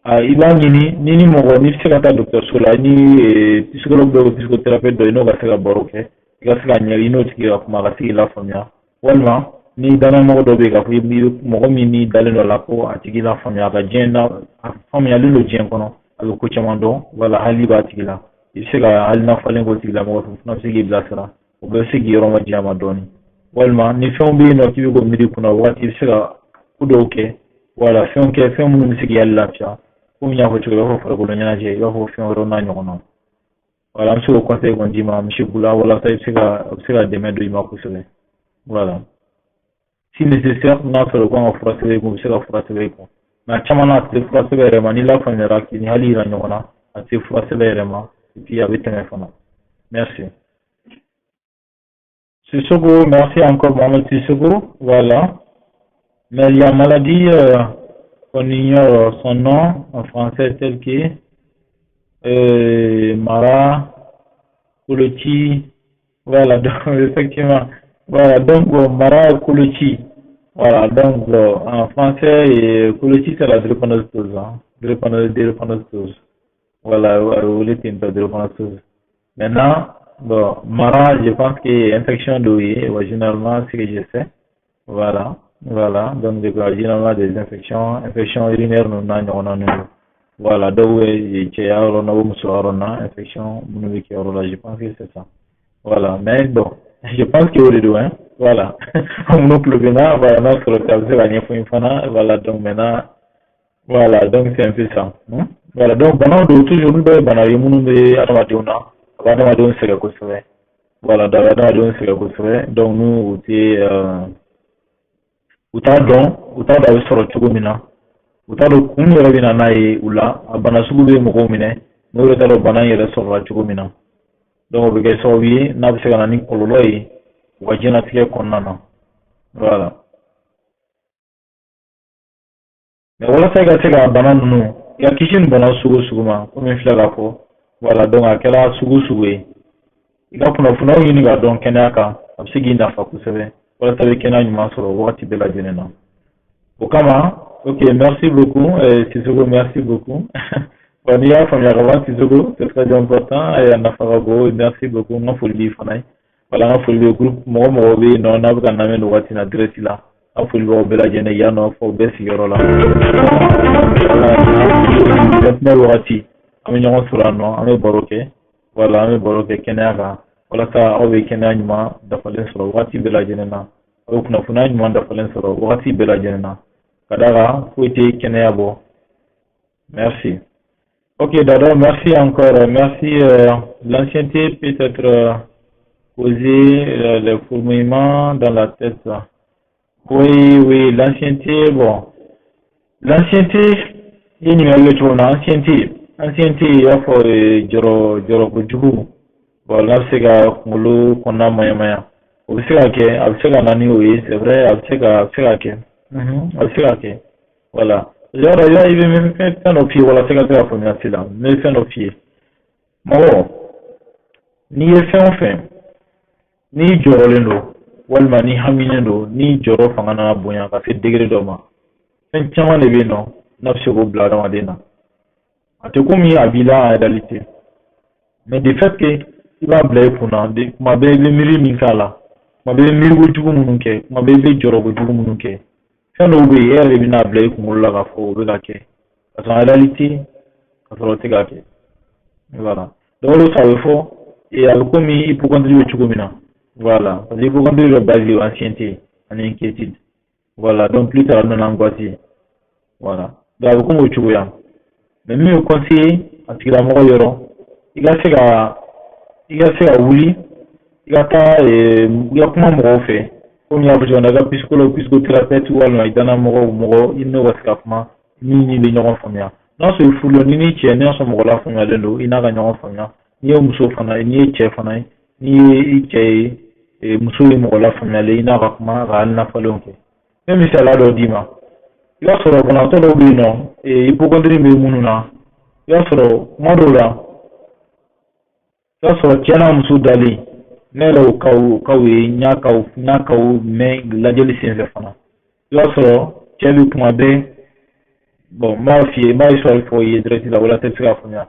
i b'a ɲini ni mɔgɔ n'i bɛ se ka taa dɔgɔtɔrɔso la, ni psychologue dɔ, psychothérapeute dɔ ye, n'o ka se ka baro kɛ, i ka se ka ɲɛ i n'o tigi ka kuma, a ka se k'i lafaamuya. Walima ni danayamɔgɔ dɔ bɛ yen k'a fɔ i bɛ mɔgɔ min n'i dalen dɔ la ko a tigi lafaamuya, a ka diɲɛ na, a faamuyalen don diɲɛ kɔnɔ, a bɛ ko caman dɔn, wala hali b'a tigi la, i bɛ se ka hakilina falen k'o tigilamɔgɔ fɛ, o fana bɛ se k'i bilasira, o bɛɛ bɛ se k'i yɔrɔ majanya ma dɔɔnin. Walima ni fɛnw bɛ yen nɔ k'i bɛ k'o miiri kunna waati, i bɛ se ka ko dɔw kɛ, wala fɛnw kɛ, fɛn minnu bɛ se k'i yɛrɛ lafiya, komi n y'a fɔ cogo min, i b'a fɔ farikolo ɲɛnajɛ, i b'a fɔ fɛn wɛrɛw n'a ɲɔgɔnnaw. Voilà, an bɛ se k'o conseil kɔni d'i ma, monsieur Bula, walasa i bɛ se ka o bɛ se ka dɛmɛ don i ma kosɛbɛ. Voilà. Si nécessaire, n'a sɔrɔ u kan ka fura sɛbɛn i kun, u bɛ se ka fura sɛbɛn i kun. Mais a caman na, a tɛ se fura sɛbɛn yɛrɛ ma. N'i lafaamuyara k'i ni hali yira ɲɔgɔn na, a tɛ se fura sɛbɛn yɛrɛ ma, et puis a bɛ tɛmɛ fana. Merci. Sissoko, merci encore Mohamed Sissoko. Voilà. Mais il y a maladie qu'on ignore son nom en français tel que Mara, koloci, voilà, donc effectivement, voilà, donc mara, koloci, voilà, donc en français, et koloci c'est la drépanocytose, hein, drépanocytose, voilà, drépanocytose. Maintenant, bon, mara, je pense que infection d'eau, ouais, généralement, ce que je sais, voilà, voilà, donc généralement des infections, infections urinaires, nous n'avons voilà, donc cɛya yɔrɔ na o muso yɔrɔ na infection minnu bɛ kɛ yɔrɔ la, je pense que c'est ça. Voilà, mais bon, je pense que o de don, hein. Voilà, minnu tulo bɛ n na, voilà, n'a sɔrɔ a bɛ se ka ɲɛfɔ n fana, voilà, donc maintenant, voilà, donc c'est un peu ça. Hein? Voilà, donc banaw don toujours, olu bɛɛ ye bana ye minnu bɛ adamadenw na, a bɛ adamadenw sɛgɛn kosɛbɛ. Voilà, donc a bɛ adamadenw sɛgɛn kosɛbɛ, donc n'u u tɛ u t'a dɔn, u t'a dɔn a bɛ sɔrɔ cogo min na. U t'a dɔn kun yɛrɛ bɛ na n'a ye u la, a bana sugu bɛ mɔgɔw minɛ, n'o yɛrɛ t'a dɔn bana in yɛrɛ sɔrɔla cogo min na. Donc o bɛ kɛ sababu ye n'a bɛ se ka na ni kɔlɔlɔ ye u ka diɲɛlatigɛ kɔnɔna na. Voilà. Mais walasa i ka se ka bana ninnu, i ka kisi nin bana sugu o sugu ma, komi n filɛ k'a fɔ, voilà, donc a kɛra sugu o sugu ye, i ka kunnafoniyaw ɲini k'a dɔn kɛnɛya kan, a bɛ se k'i nafa kosɛbɛ walasa i bɛ kɛnɛya ɲuman sɔrɔ wagati bɛɛ lajɛlen na. O kama, ok, merci beaucoup, Sissoko, merci beaucoup. Bon, n'i y'a faamuya ka ban, Sissoko, c'est très important, a nafa ka bon, merci beaucoup, n ka foli b'i fana ye. Voilà, n ka foli bɛ groupe mɔgɔ mɔgɔ bɛ yen nɔ n'a bɛ ka lamɛn nin waati in na direct la, n ka foli b'aw bɛɛ lajɛlen yan nɔ fɔ bɛɛ sigiyɔrɔ la. Voilà, wagati an bɛ ɲɔgɔn sɔrɔ yan nɔ, an bɛ baro kɛ, voilà, an bɛ baro kɛ kɛnɛya kan walasa aw bɛ kɛnɛya ɲuman dafalen sɔrɔ wagati bɛɛ lajɛlen na, aw bɛ kunnafoniya ɲuman dafalen sɔrɔ wagati bɛɛ lajɛlen na. Ka d'a kan foyi tɛ kɛnɛya bɔ. Merci. Ok, Dado, merci encore. Merci. L'ancienneté peut être causée les fourmillements dans la tête. Oui, oui, l'ancienneté, bon. L'ancienneté, i ye ɲininkali kɛ cogo min na, ancienneté, ancienneté i b'a fɔ jɔrɔ jɔrɔ kojugu. Bon, n'a bɛ se ka kunkolo kɔnɔna maɲamaya. O bɛ se ka kɛ, a bɛ se ka na ni o ye, c'est vrai, a bɛ se ka kɛ. A bɛ se ka kɛ. Voilà. Yɔrɔ i bɛ fɛn dɔ f'i ye walasa i ka se ka faamuya sisan. N bɛ fɛn dɔ f'i ye. Mɔgɔ, n'i ye fɛn o fɛn, n'i jɔrɔlen don walima n'i haminen don, n'i jɔrɔ fanga nana bonya ka se degré dɔ ma, fɛn caman de bɛ yen nɔ n'a bɛ se k'o bila adamaden na. A tɛ komi a b'i la en réalité. Mais de fait que i b'a bila i kunna, kuma bɛɛ i bɛ miiri min k'a la, kuma bɛɛ i bɛ miiri kojugu minnu kɛ, kuma bɛɛ i bɛ jɔrɔ kojugu minnu kɛ, fɛn dɔw bɛ yen e yɛrɛ de bɛna bila i kunkolo la k'a fɔ o bɛ ka kɛ, ka sɔrɔ en réalité ka sɔrɔ o tɛ ka kɛ. Voilà. Donc o de a bɛ fɔ a bɛ komi hypochondrie bɛ cogo min na. Voilà. Parce que hypochondrie bɛ basé ancienneté ani inquiétude. Voilà. Donc plus tard a bɛ na angoisse. Voilà. Donc a bɛ komi o cogoya. Mais min bɛ conseiller a tigilamɔgɔ yɔrɔ, i ka se ka wuli, i ka taa i ka kuma mɔgɔw fɛ, komi n y'a fɔ cogo min na, i ka psychologue, psychothérapeute walima i danamɔgɔw mɔgɔ i n'o ka se ka kuma min ni bɛ ɲɔgɔn faamuya. N'a sɔrɔ i furulen ni n'i cɛ, n'a sɔrɔ mɔgɔ lafaamuyalen don, i n'a ka ɲɔgɔn faamuya. N'i ye muso fana ye, n'i ye cɛ fana ye, n'i ye i cɛ ye, muso ye mɔgɔ lafaamuyalen, i n'a ka kuma ka hakilina falenw kɛ. N bɛ misaliya dɔ d'i ma. I b'a sɔrɔ banabaatɔ dɔw bɛ yen nɔ, hypochondrie bɛ minnu na, i b'a sɔrɔ kuma dɔw la, i b'a sɔrɔ cɛ n'a muso dalen, ne yɛrɛ y'o cas ye, n y'a cas mɛn lajɛli senfɛ fana. I b'a sɔrɔ cɛ bɛ kuma bɛɛ, bon, n b'a f'i ye, n b'a histoire fɔ i ye direct la walasa i bɛ se k'a faamuya.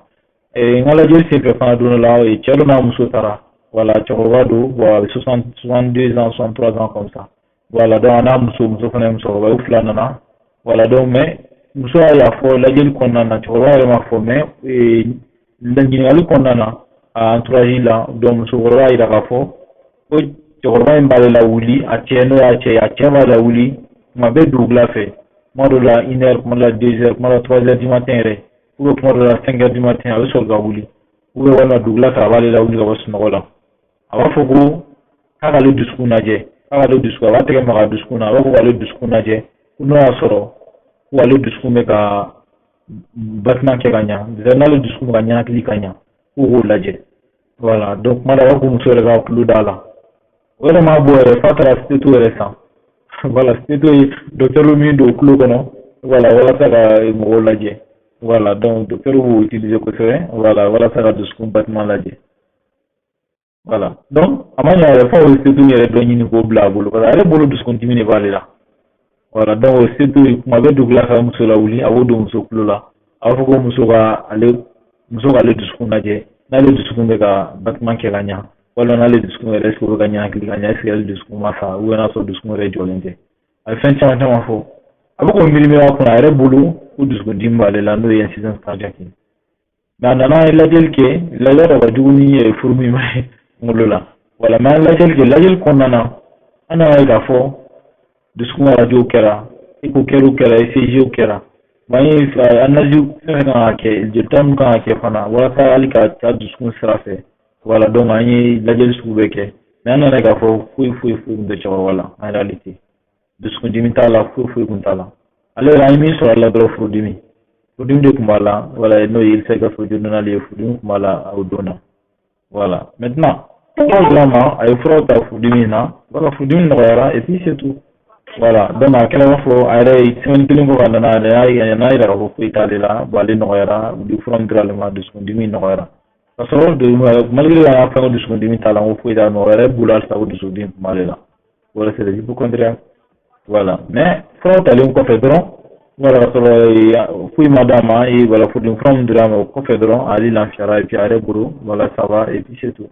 N ka lajɛli senfɛ fana don dɔ la, cɛ dɔ n'a muso taara, voilà, cɛkɔrɔba don, bon, a bɛ 62 ans, 63 ans comme ça. Voilà, donc a n'a muso, muso fana ye musokɔrɔba ye, u fila nana. Voilà, donc mais muso y'a fɔ lajɛli kɔnɔna na, cɛkɔrɔba yɛrɛ m'a fɔ, mais ɲininkali kɔnɔna na, a entourage la, donc musokɔrɔba y'a jira k'a fɔ ko cɛkɔrɔba in b'ale lawuli, a cɛ n'o y'a cɛ ye, a cɛ b'a lawuli tuma bɛɛ dugukila fɛ, kuma dɔ la 1 heure, kuma dɔ la 2 heures, kuma dɔ la 3 heures du matin yɛrɛ, ou bien kuma dɔ la 5 heures du matin, a bɛ sɔrɔ ka wuli, ou bien walima dugukila fɛ a b'ale lawuli ka bɔ sunɔgɔ la. A b'a fɔ ko k'a k'ale dusukun lajɛ, k'a k'ale dusukun, a b'a tɛgɛ maga dusukun na, a b'a fɔ k'ale dusukun lajɛ, ko n'o y'a sɔrɔ ko ale dusukun bɛ ka battement kɛ ka ɲa, n'ale dusukun bɛ ka ɲɛnakili ka ɲa, k'u k'o lajɛ. Voilà, donc kuma dɔ a b'a fɔ muso yɛrɛ ka tulo d'a la. O yɛrɛ m'a bɔ yɛrɛ f'a taara stétho yɛrɛ san. Voilà, stétho ye docteur min don tulo kɔnɔ, voilà, walasa ka mɔgɔw lajɛ. Voilà, donc docteur b'o utiliser kosɛbɛ, voilà, walasa ka dusukun battement lajɛ. Voilà, donc a ma ɲa yɛrɛ fo o stétho yɛrɛ dɔ ɲini k'o bila a bolo, parce que ale bolo dusukun dimi de b'ale la. Voilà, donc o stétho, kuma bɛɛ dugula ka muso lawuli, a b'o don muso tulo la, a b'a fɔ ko muso ka ale, muso k'ale dusukun lajɛ, n'ale dusukun bɛ ka battement kɛ ka ɲa, walima n'ale dusukun yɛrɛ, est ce que o bɛ ka ɲɛnakili ka ɲa, est ce que ale dusukun ma sa, ou bien n'a sɔrɔ dusukun yɛrɛ jɔlen tɛ. A ye fɛn caman caman fɔ, a bɛ k'o miiri miiri a kunna, a yɛrɛ bolo ko dusukundimi b'ale la, n'o ye insuffisance cardiaque ye. Mais a nana ye lajɛli kɛ, lajɛ dɔ ka jugu ni furu min ye kunkolo la. Voilà, mais an lajɛli kɛ, lajɛli kɔnɔna na, an nana ye k'a fɔ dusukun arajow kɛra, écho kɛra, kɛra, ECG kɛra, an ye analyse fɛn fɛn kan ka kɛ, jolita min kan ka kɛ fana walasa hali ka taa dusukun sira fɛ. Voilà, donc an ye lajɛli sugu bɛɛ kɛ, mais an nana ye k'a fɔ foyi foyi foyi tun tɛ cɛkɔrɔba la. En réalité, dusukundimi t'a la, foyi foyi tun t'a la. Ale yɛrɛ, an ye min sɔrɔ a la dɔrɔn, furudimi, furudimi de tun b'a la. Voilà, n'o ye ulcère gastro-duodénal ye, furudimi tun b'a la o don na. Voilà, maintenant furaw dira ma, a ye furaw ta furudimi na. Voilà, furudimi nɔgɔyara et puis c'est tout. Voilà, donc a kɛra i b'a fɔ a yɛrɛ ye semaine kelen kɔfɛ, a nana, a nana yira k'a fɔ foyi t'ale la. Bon, ale nɔgɔyara, fura min dira ale ma, dusukundimi nɔgɔyara. Ka sɔrɔ malgré an y'a fɛn ko dusukundimi t'a la, n ko foyi t'a la, mɔgɔ wɛrɛ bolo halisa ko dusukundimi tun b'ale la. Voilà, c'est des hypocondriaques. Voilà, mais furaw talen kɔfɛ dɔrɔn, voilà, ka sɔrɔ foyi ma d'a ma et voilà, furudimi fura min dira a ma, o kɔfɛ dɔrɔn ale lafiyara et puis a yɛrɛ bolo, voilà, ça va et puis c'est tout.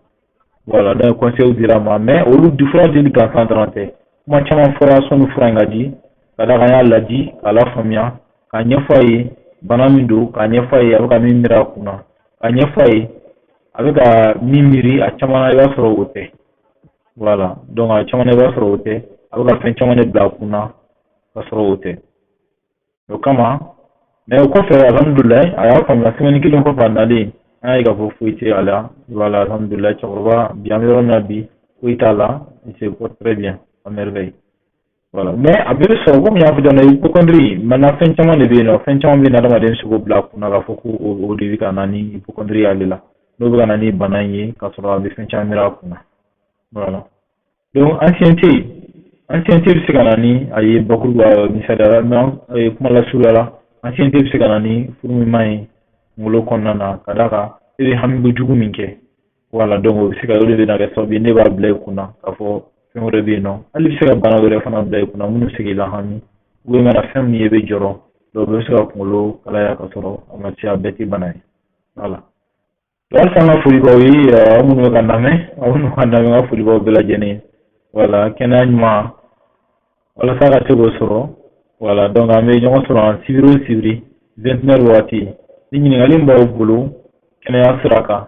Voilà, donc conseil dira a ma, mais olu di fura dili gansan dɔrɔn tɛ, kuma caman fɔra sɔnni fura in ka di, ka d'a kan an y'a ladi, k'a lafaamuya, k'a ɲɛfɔ a ye bana min don, k'a ɲɛfɔ a ye a bɛ ka min miiri a kunna, k'a ɲɛfɔ a ye a bɛ ka min miiri. A caman na, i b'a sɔrɔ o tɛ. Voilà, donc a caman na, i b'a sɔrɔ o tɛ, a bɛ ka fɛn caman de bila a kunna ka sɔrɔ o tɛ. O kama, mais o kɔfɛ, alhamdulilayi, a y'a faamuya. Semaine kelen kɔfɛ, a nalen, an y'a ye k'a fɔ foyi tɛ a la. Voilà, alhamdulilayi, cɛkɔrɔba bi, an bɛ yɔrɔ min na bi, foyi t'a la, il se porte très bien, à merveille. Voilà, mais a bɛɛ bɛ sɔrɔ komi n y'a fɔ cogo min na, hypocondrie maintenant, fɛn caman de bɛ yen nɔ, fɛn caman bɛ yen, adamaden bɛ se k'o bila a kunna k'a fɔ ko o de bɛ ka na ni hypocondrie y'ale la, n'o bɛ ka na ni bana in ye, k'a sɔrɔ a bɛ fɛn caman miiri a kunna. Voilà, donc anxiété, anxiété bɛ se ka na ni a ye. Bakuruba misaliya la, kuma lasurunya la, anxiété bɛ se ka na ni furumuman ye kunkolo kɔnɔna na, ka d'a kan e bɛ hami kojugu min kɛ. Voilà, donc o bɛ se ka, o de bɛ na kɛ sababu ye ne b'a bila i kunna k'a fɔ fɛn wɛrɛ bɛ yen nɔ. Hali i bɛ se ka bana wɛrɛ fana bila i kunna minnu bɛ se k'i lahami, ou bien mana fɛn min ye i bɛ jɔrɔ, donc o bɛ se ka kunkolo kalaya ka sɔrɔ a ma se, a bɛɛ tɛ bana ye. Voilà, halisa an ka foli b'aw ye, aw minnu bɛ ka lamɛn, aw minnu ka lamɛn, n ka foli b'aw bɛɛ lajɛlen. Voilà, kɛnɛya ɲuman, walasa ka se k'o sɔrɔ. Voilà, donc an bɛ ɲɔgɔn sɔrɔ an sibiri o sibiri 21 waati. Ni ɲininkali min b'aw bolo kɛnɛya sira kan,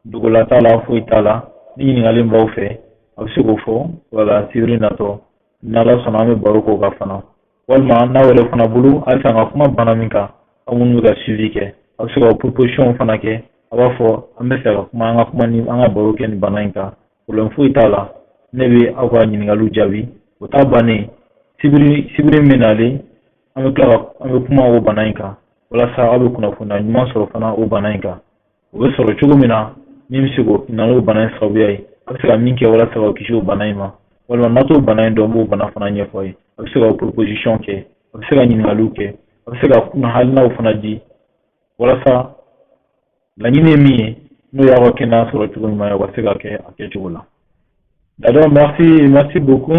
dogola t'a la, foyi t'a la, ni ɲininkali min b'aw fɛ, a bɛ se k'o fɔ. Voilà, sibiri natɔ, n'Ala sɔnna, an bɛ baro k'o kan fana. Walima n'aw yɛrɛ fana bolo halisa an ka kuma bana min kan, aw minnu bɛ ka suivi kɛ, a bɛ se ka proposition fana kɛ, a b'a fɔ an bɛ fɛ ka kuma, an ka kuma ni an ka baro kɛ nin bana in kan, problème foyi t'a la, ne bɛ aw ka ɲininkaliw jaabi. O t'a bannen, sibiri sibiri min nalen, an bɛ tila ka an bɛ kuma o bana in kan, walasa aw bɛ kunnafoniya ɲuman sɔrɔ fana o bana in kan, o bɛ sɔrɔ cogo min na, min bɛ se k'o na n'o bana in sababuya ye, a bɛ se ka min kɛ walasa ka kisi o bana in ma, walima n'a t'o bana in dɔn, n b'o bana fana ɲɛfɔ aw ye. A bɛ se ka proposition kɛ, a bɛ se ka ɲininkaliw kɛ, a bɛ se ka hakilinaw fana di, walasa laɲini ye min ye, n'o y'aw ka kɛnɛya sɔrɔ cogo ɲuman ye, o ka se ka kɛ a kɛcogo la. Dado, merci, merci beaucoup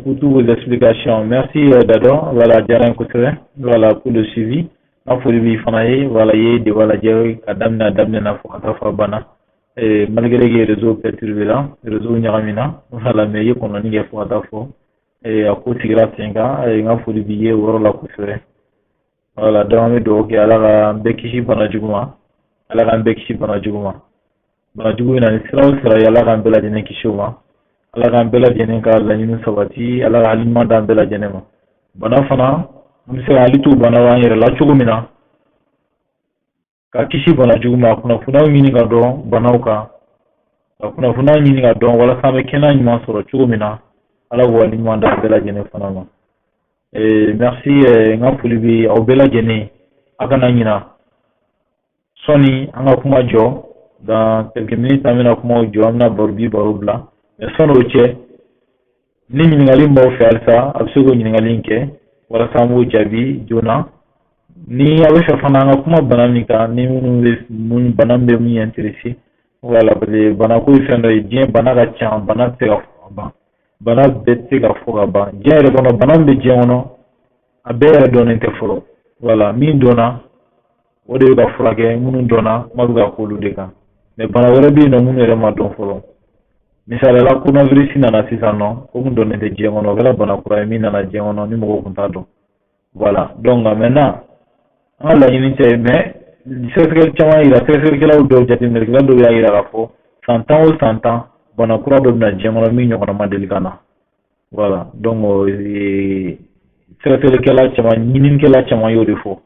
pour toutes vos explications. Merci Dado, voilà, diyara n ye kosɛbɛ. Voilà, pour le suivi. N ka foli b'i fana ye, voilà, i ye débat lajɛ ka daminɛ a daminɛ na fo ka taa fɔ a banna. Malgré que réseau perturbé la, réseau ɲagamina, voilà, mais i ye kɔnɔni kɛ fo ka taa fɔ a ko sigira sen kan. N ka foli b'i ye o yɔrɔ la kosɛbɛ. Voilà, donc an bɛ dugawu kɛ, Ala k'an bɛɛ kisi bana jugu ma, Ala k'an bɛɛ kisi bana jugu ma. Bana jugu bɛ na ni sira o sira ye, Ala k'an bɛɛ lajɛlen kisi o ma. Ala k'an bɛɛ lajɛlen ka laɲini sabati, Ala ka hali ɲuman d'an bɛɛ lajɛlen ma. Bana fana, an bɛ se ka hakili to bana an yɛrɛ la cogo min na ka kisi bana jugu ma, kunnafoniyaw ɲini ka dɔn banaw kan, ka kunnafoniyaw ɲini ka dɔn walasa an bɛ kɛnɛya ɲuman sɔrɔ cogo min na. Ala k'o wale ɲuman d'an bɛɛ lajɛlen fana ma. Merci, n ka foli bɛ aw bɛɛ lajɛlen. A kana ɲina, sɔnni an ka kuma jɔ, dans quelques minutes an bɛna kumaw jɔ, an bɛna baro bi baro bila, mais sɔnni o cɛ, ni ɲininkali min b'aw fɛ halisa, a bɛ se k'o ɲininkali in kɛ walasa an b'o jaabi joona. Ni a bɛ fɛ fana an ka kuma bana min kan, ni minnu bɛ mun bana min bɛ mun intéressé, voilà, parce que bana ko ye fɛn dɔ ye, diɲɛ bana ka ca, bana tɛ se ka fɔ ka ban, bana bɛɛ tɛ se ka fɔ ka ban diɲɛ yɛrɛ kɔnɔ. Bana min bɛ diɲɛ kɔnɔ, a bɛɛ yɛrɛ dɔnnen tɛ fɔlɔ. Voilà, min dɔnna, o de bɛ ka furakɛ. Minnu dɔnna, kuma bɛ ka k'olu de kan, mais bana wɛrɛ bɛ yen nɔ minnu yɛrɛ ma dɔn fɔlɔ. Misaliya la, coronavirus nana sisan nɔ, o kun dɔnnen tɛ diɲɛ kɔnɔ. O kɛra bana kura ye min nana diɲɛ kɔnɔ ni mɔgɔw kun t'a dɔn. Voilà, donc maintenant an ka laɲini tɛ, mais sɛgɛsɛgɛli caman yira, sɛgɛsɛgɛlikɛlaw dɔw, jateminɛlikɛla dɔw y'a yira k'a fɔ san 10 o san 10, bana kura dɔ bɛna diɲɛ kɔnɔ min ɲɔgɔnna ma deli ka na. Voilà, donc sɛgɛsɛgɛlikɛla caman, ɲininikɛla caman y'o de fɔ.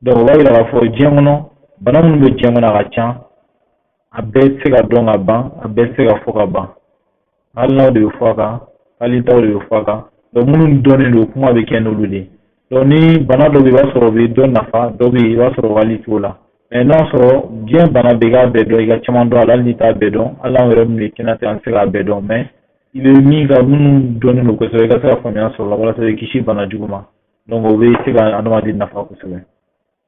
Donc o b'a yira k'a fɔ diɲɛ kɔnɔ, bana minnu bɛ diɲɛ kɔnɔ, a ka ca, a bɛɛ tɛ se ka dɔn ka ban, a bɛɛ tɛ se ka fɔ ka ban. Hakilinaw de bɛ fɔ a kan, hakilitaw de bɛ fɔ a kan. Donc minnu dɔnnen don, kuma bɛ kɛ n'olu de ye. Donc ni bana dɔ bɛ yen, i b'a sɔrɔ o bɛ dɔ nafa, dɔ bɛ yen, i b'a sɔrɔ o hakili t'o la. Mais n'a sɔrɔ diɲɛ bana bɛɛ, i k'a bɛɛ dɔn, i ka caman dɔn a la, hali n'i t'a bɛɛ dɔn, hali anw yɛrɛ min bɛ kɛnɛya tɛ, an tɛ se k'a bɛɛ dɔn, mais i bɛ min ka minnu dɔnnen don kosɛbɛ, i ka se ka faamuya sɔrɔ la walasa i kisi bana jugu ma. Donc o bɛ se ka adamaden nafa kosɛbɛ.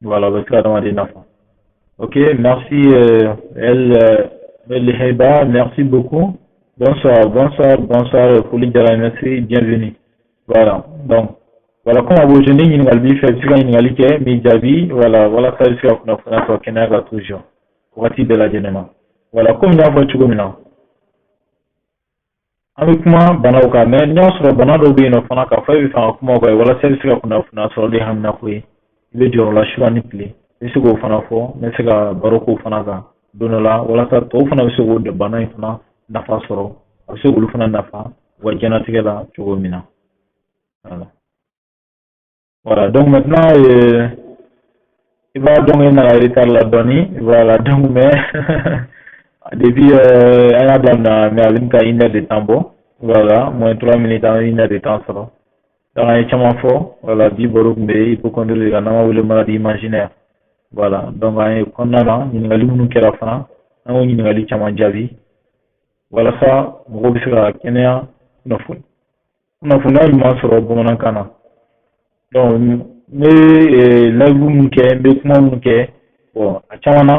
Voilà, o bɛ se ka adamaden nafa. Ok, merci El Heba, merci beaucoup. Bonsoir, bonsoir, bonsoir, foli diyara, merci, bienvenue. Voilà, donc voilà, comme a b'o ni ɲininkali b'i fɛ, i bɛ se ka ɲininkali kɛ, n b'i jaabi. Voilà, walasa i bɛ se ka kunnafoniya sɔrɔ kɛnɛya kan toujours wagati bɛɛ lajɛlen na. Voilà, komi n y'a fɔ cogo min na, an bɛ kuma banaw kan, mais n'i y'a sɔrɔ bana dɔw bɛ yen nɔ fana k'a fɔ e bɛ fɛ ka kuma o kan walasa i bɛ se ka kunnafoniya sɔrɔ, o de ye haminako ye, i bɛ jɔrɔ la su ani tile, i bɛ se k'o fana fɔ, n bɛ se ka baro k'o fana kan don dɔ la, walasa tɔw fana bɛ se k'o bana in fana nafa sɔrɔ, a bɛ se k'olu fana nafa u ka diɲɛlatigɛ la cogo min na. Voilà. Voilà, donc maintenant, i b'a dɔn e nana retard la dɔɔni. Voilà, donc mais depuis an y'a daminɛ, mais a bɛ ka une heure de temps bɔ. Voilà, moins 3 minutes, an bɛ une heure de temps sɔrɔ. Donc an ye caman fɔ. Voilà, bi baro tun bɛ hypocondrie de kan, n'an b'a wele maladie imaginaire. Voilà, donc an ye kɔnɔna na ɲininkali minnu kɛra fana, an y'o ɲininkali caman jaabi walasa mɔgɔw bɛ se ka kɛnɛya kunnafoni kunnafoniya ɲuman sɔrɔ bamanankan na. Donc n bɛ live minnu kɛ, n bɛ kuma minnu kɛ, bon, a caman na,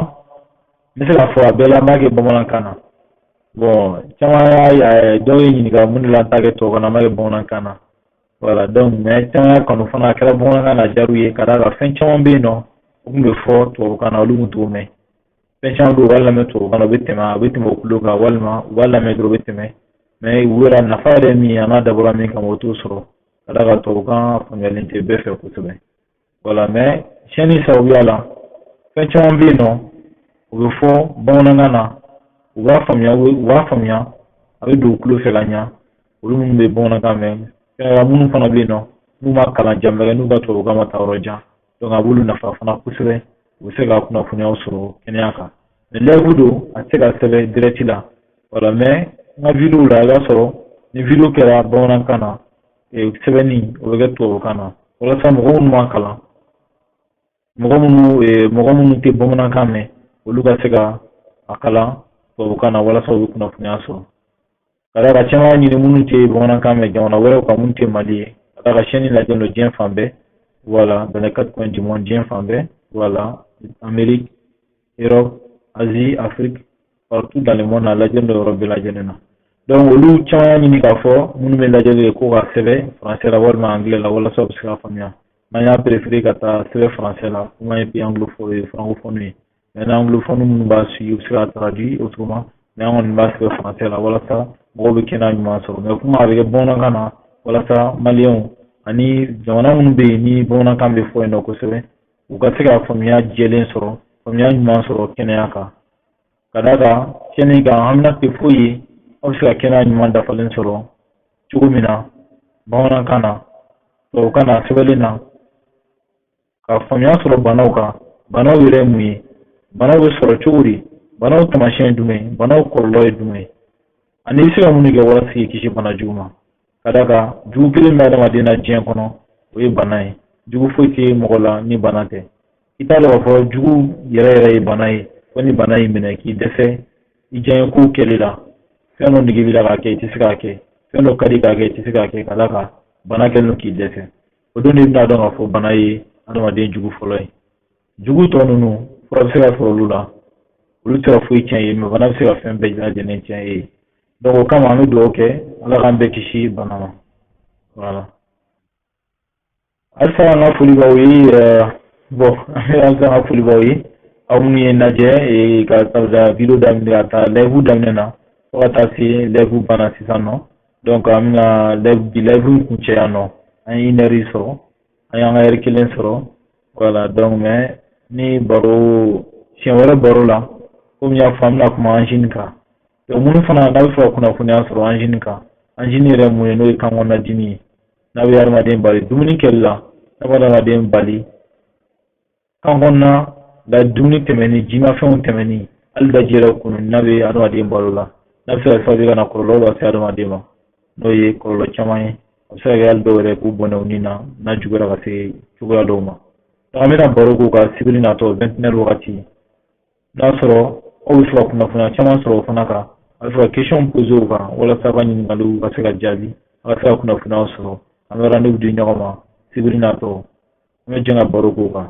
n bɛ se k'a fɔ a bɛɛ la, n b'a kɛ bamanankan na. Bon, caman y'a dɔw ye ɲininka mun de la n t'a kɛ tubabukan na, n b'a kɛ bamanankan na. Voilà, donc mais caman y'a kanu fana, a kɛra bamanankan na, a diyar'u ye, ka d'a kan fɛn caman bɛ yen nɔ, o tun bɛ fɔ tubabukan na, olu tun t'o mɛn. Fɛn caman bɛ yen, u b'a lamɛn tubabukan na, u bɛ tɛmɛ, a bɛ tɛmɛ u tulo kan, walima u b'a lamɛn dɔrɔn, u bɛ tɛmɛ, mais u yɛrɛ nafa yɛrɛ min ye, a n'a dabɔra min kama, o t'o sɔrɔ, ka d'a kan tubabukan faamuyalen tɛ bɛɛ fɛ kosɛbɛ. Voilà, mais chaîne sababuya la, fɛn caman bɛ yen nɔ, o bɛ fɔ bamanankan na, u b'a faamuya, u b'a faamuya, a bɛ don u tulo fɛ ka ɲa, olu minnu bɛ bamanankan mɛn. Minnu fana bɛ yen nɔ, n'u ma kalan jan kɛ, n'u ka tubabukan ma taa yɔrɔ jan, donc a b'olu nafa fana kosɛbɛ, u bɛ se ka kunnafoniyaw sɔrɔ kɛnɛya kan. Mais live don, a tɛ se ka sɛbɛn direct la. Voilà, mais n ka vidéo la, i b'a sɔrɔ ni vidéo kɛra bamanankan na, sɛbɛnni o bɛ kɛ tubabukan na, walasa mɔgɔ minnu ma kalan, mɔgɔ minnu tɛ bamanankan mɛn, olu ka se ka a kalan tubabukan na, walasa u bɛ kunnafoniya sɔrɔ. Ka d'a kan caman y'a ɲini, minnu tɛ bamanankan mɛn jamana wɛrɛw kan minnu tɛ Mali ye, ka d'a kan chaîne lajɛlen don diɲɛ fan bɛɛ. Voilà, dans les quatre coins du monde, diɲɛ fan bɛɛ. Voilà, Amérique, Europe, Asie, Afrique, partout dans le monde, a lajɛlen don yɔrɔ bɛɛ lajɛlen na. Donc olu caman y'a ɲini k'a fɔ minnu bɛ lajɛli kɛ ko ka sɛbɛn français la walima anglais la, walasa u bɛ se k'a faamuya. N'an y'a préféré ka taa sɛbɛn français la, komi an ye pays anglophone, francophone ye, mais anglophone minnu b'a suit, u bɛ se ka traduit autrement, mais an kɔni b'a sɛbɛn français la walasa mɔgɔw bɛ kɛnɛya ɲuman sɔrɔ. Mais kuma a bɛ kɛ bamanankan na walasa maliyɛnw ani jamana minnu bɛ yen ni bamanankan bɛ fɔ yen nɔ kosɛbɛ, u ka se ka faamuya jɛlen sɔrɔ, faamuya ɲuman sɔrɔ kɛnɛya kan. Ka d'a kan chaîne kan, hamina tɛ foyi ye, aw bɛ se ka kɛnɛya ɲuman dafalen sɔrɔ cogo min na bamanankan na, tubabukan na, sɛbɛnni na, ka faamuya sɔrɔ banaw kan, banaw yɛrɛ ye mun ye, banaw bɛ sɔrɔ cogo di, banaw taamasiyɛn ye jumɛn ye, banaw kɔlɔlɔ ye jumɛn ye, ani i bɛ se ka mun kɛ walasa k'i kisi bana jugu ma. Ka d'a kan jugu kelen bɛ adamaden na diɲɛ kɔnɔ, o ye bana ye. Jugu foyi tɛ mɔgɔ la ni bana tɛ. I t'a dɔn k'a fɔ jugu yɛrɛ yɛrɛ ye bana ye, fo ni bana y'i minɛ k'i dɛsɛ i diyaɲɛ kow kɛli la. Fɛn dɔ nege b'i la k'a kɛ, i tɛ se k'a kɛ. Fɛn dɔ ka di k'a kɛ, i tɛ se k'a kɛ, ka d'a kan bana kɛlen don k'i dɛsɛ. O don de i bɛna dɔn k'a fɔ bana ye adamaden jugu fɔlɔ ye. Jugu tɔ ninnu, fura bɛ se ka sɔrɔ olu la, olu tɛ se ka foyi tiɲɛ ye, mais bana bɛ se ka fɛn bɛɛ lajɛlen tiɲɛ ye. Donc o kama, an bɛ dugawu kɛ, Ala k'an bɛɛ kisi bana ma. Voilà, halisa an ka foli b'aw ye. Bon, halisa an ka foli b'aw ye, aw minnu ye lajɛ ka taa vidéo daminɛ, ka taa live daminɛ na fo ka taa se live banna sisan nɔ. Donc an bɛna live, bi live kuncɛ yan nɔ. An ye une heure sɔrɔ, an y'an ka heure kelen sɔrɔ. Voilà, donc mais ni baro siɲɛ wɛrɛ baro la, komi n y'a fɔ, an bɛna kuma angine kan. Donc minnu fana n'a bɛ fɛ ka kunnafoniya sɔrɔ angine kan, angine yɛrɛ mun ye, n'o ye kan kɔnɔna dimi ye, n'a bɛ hadamaden bali dumuni kɛli la, n'a bɛ hadamaden bali kan kɔnɔna la dumuni tɛmɛni, jimafɛnw tɛmɛni, hali daji yɛrɛ kunu, n'a bɛ hadamaden balo la, n'a bɛ se ka kɛ sababu ye ka na kɔlɔlɔ lase hadamaden ma, n'o ye kɔlɔlɔ caman ye. A bɛ se ka kɛ hali dɔw yɛrɛ k'u bɔnɛ u ni na, n'a juguyara ka se cogoya dɔw ma. Donc an bɛna baro k'u kan sibiri natɔ 21 wagati. N'a sɔrɔ aw bɛ fɛ ka kunnafoniya caman sɔrɔ o fana kan, a bɛ fɛ ka question poser o kan, walasa aw ka ɲininkaliw ka se ka jaabi, a ka se ka kunnafoniyaw sɔrɔ, an bɛ rendez-vous di ɲɔgɔn ma sibiri natɔ, an bɛ jɛ ka baro k'o kan.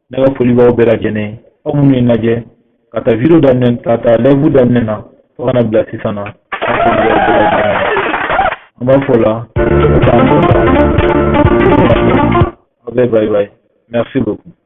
Ne ka foli b'aw bɛɛ lajɛlen, aw minnu ye lajɛ ka taa vidéo daminɛ, ka taa live daminɛ na fo ka na bila sisan na. An b'a fɔ la, aw bɛɛ, bye bye, merci beaucoup.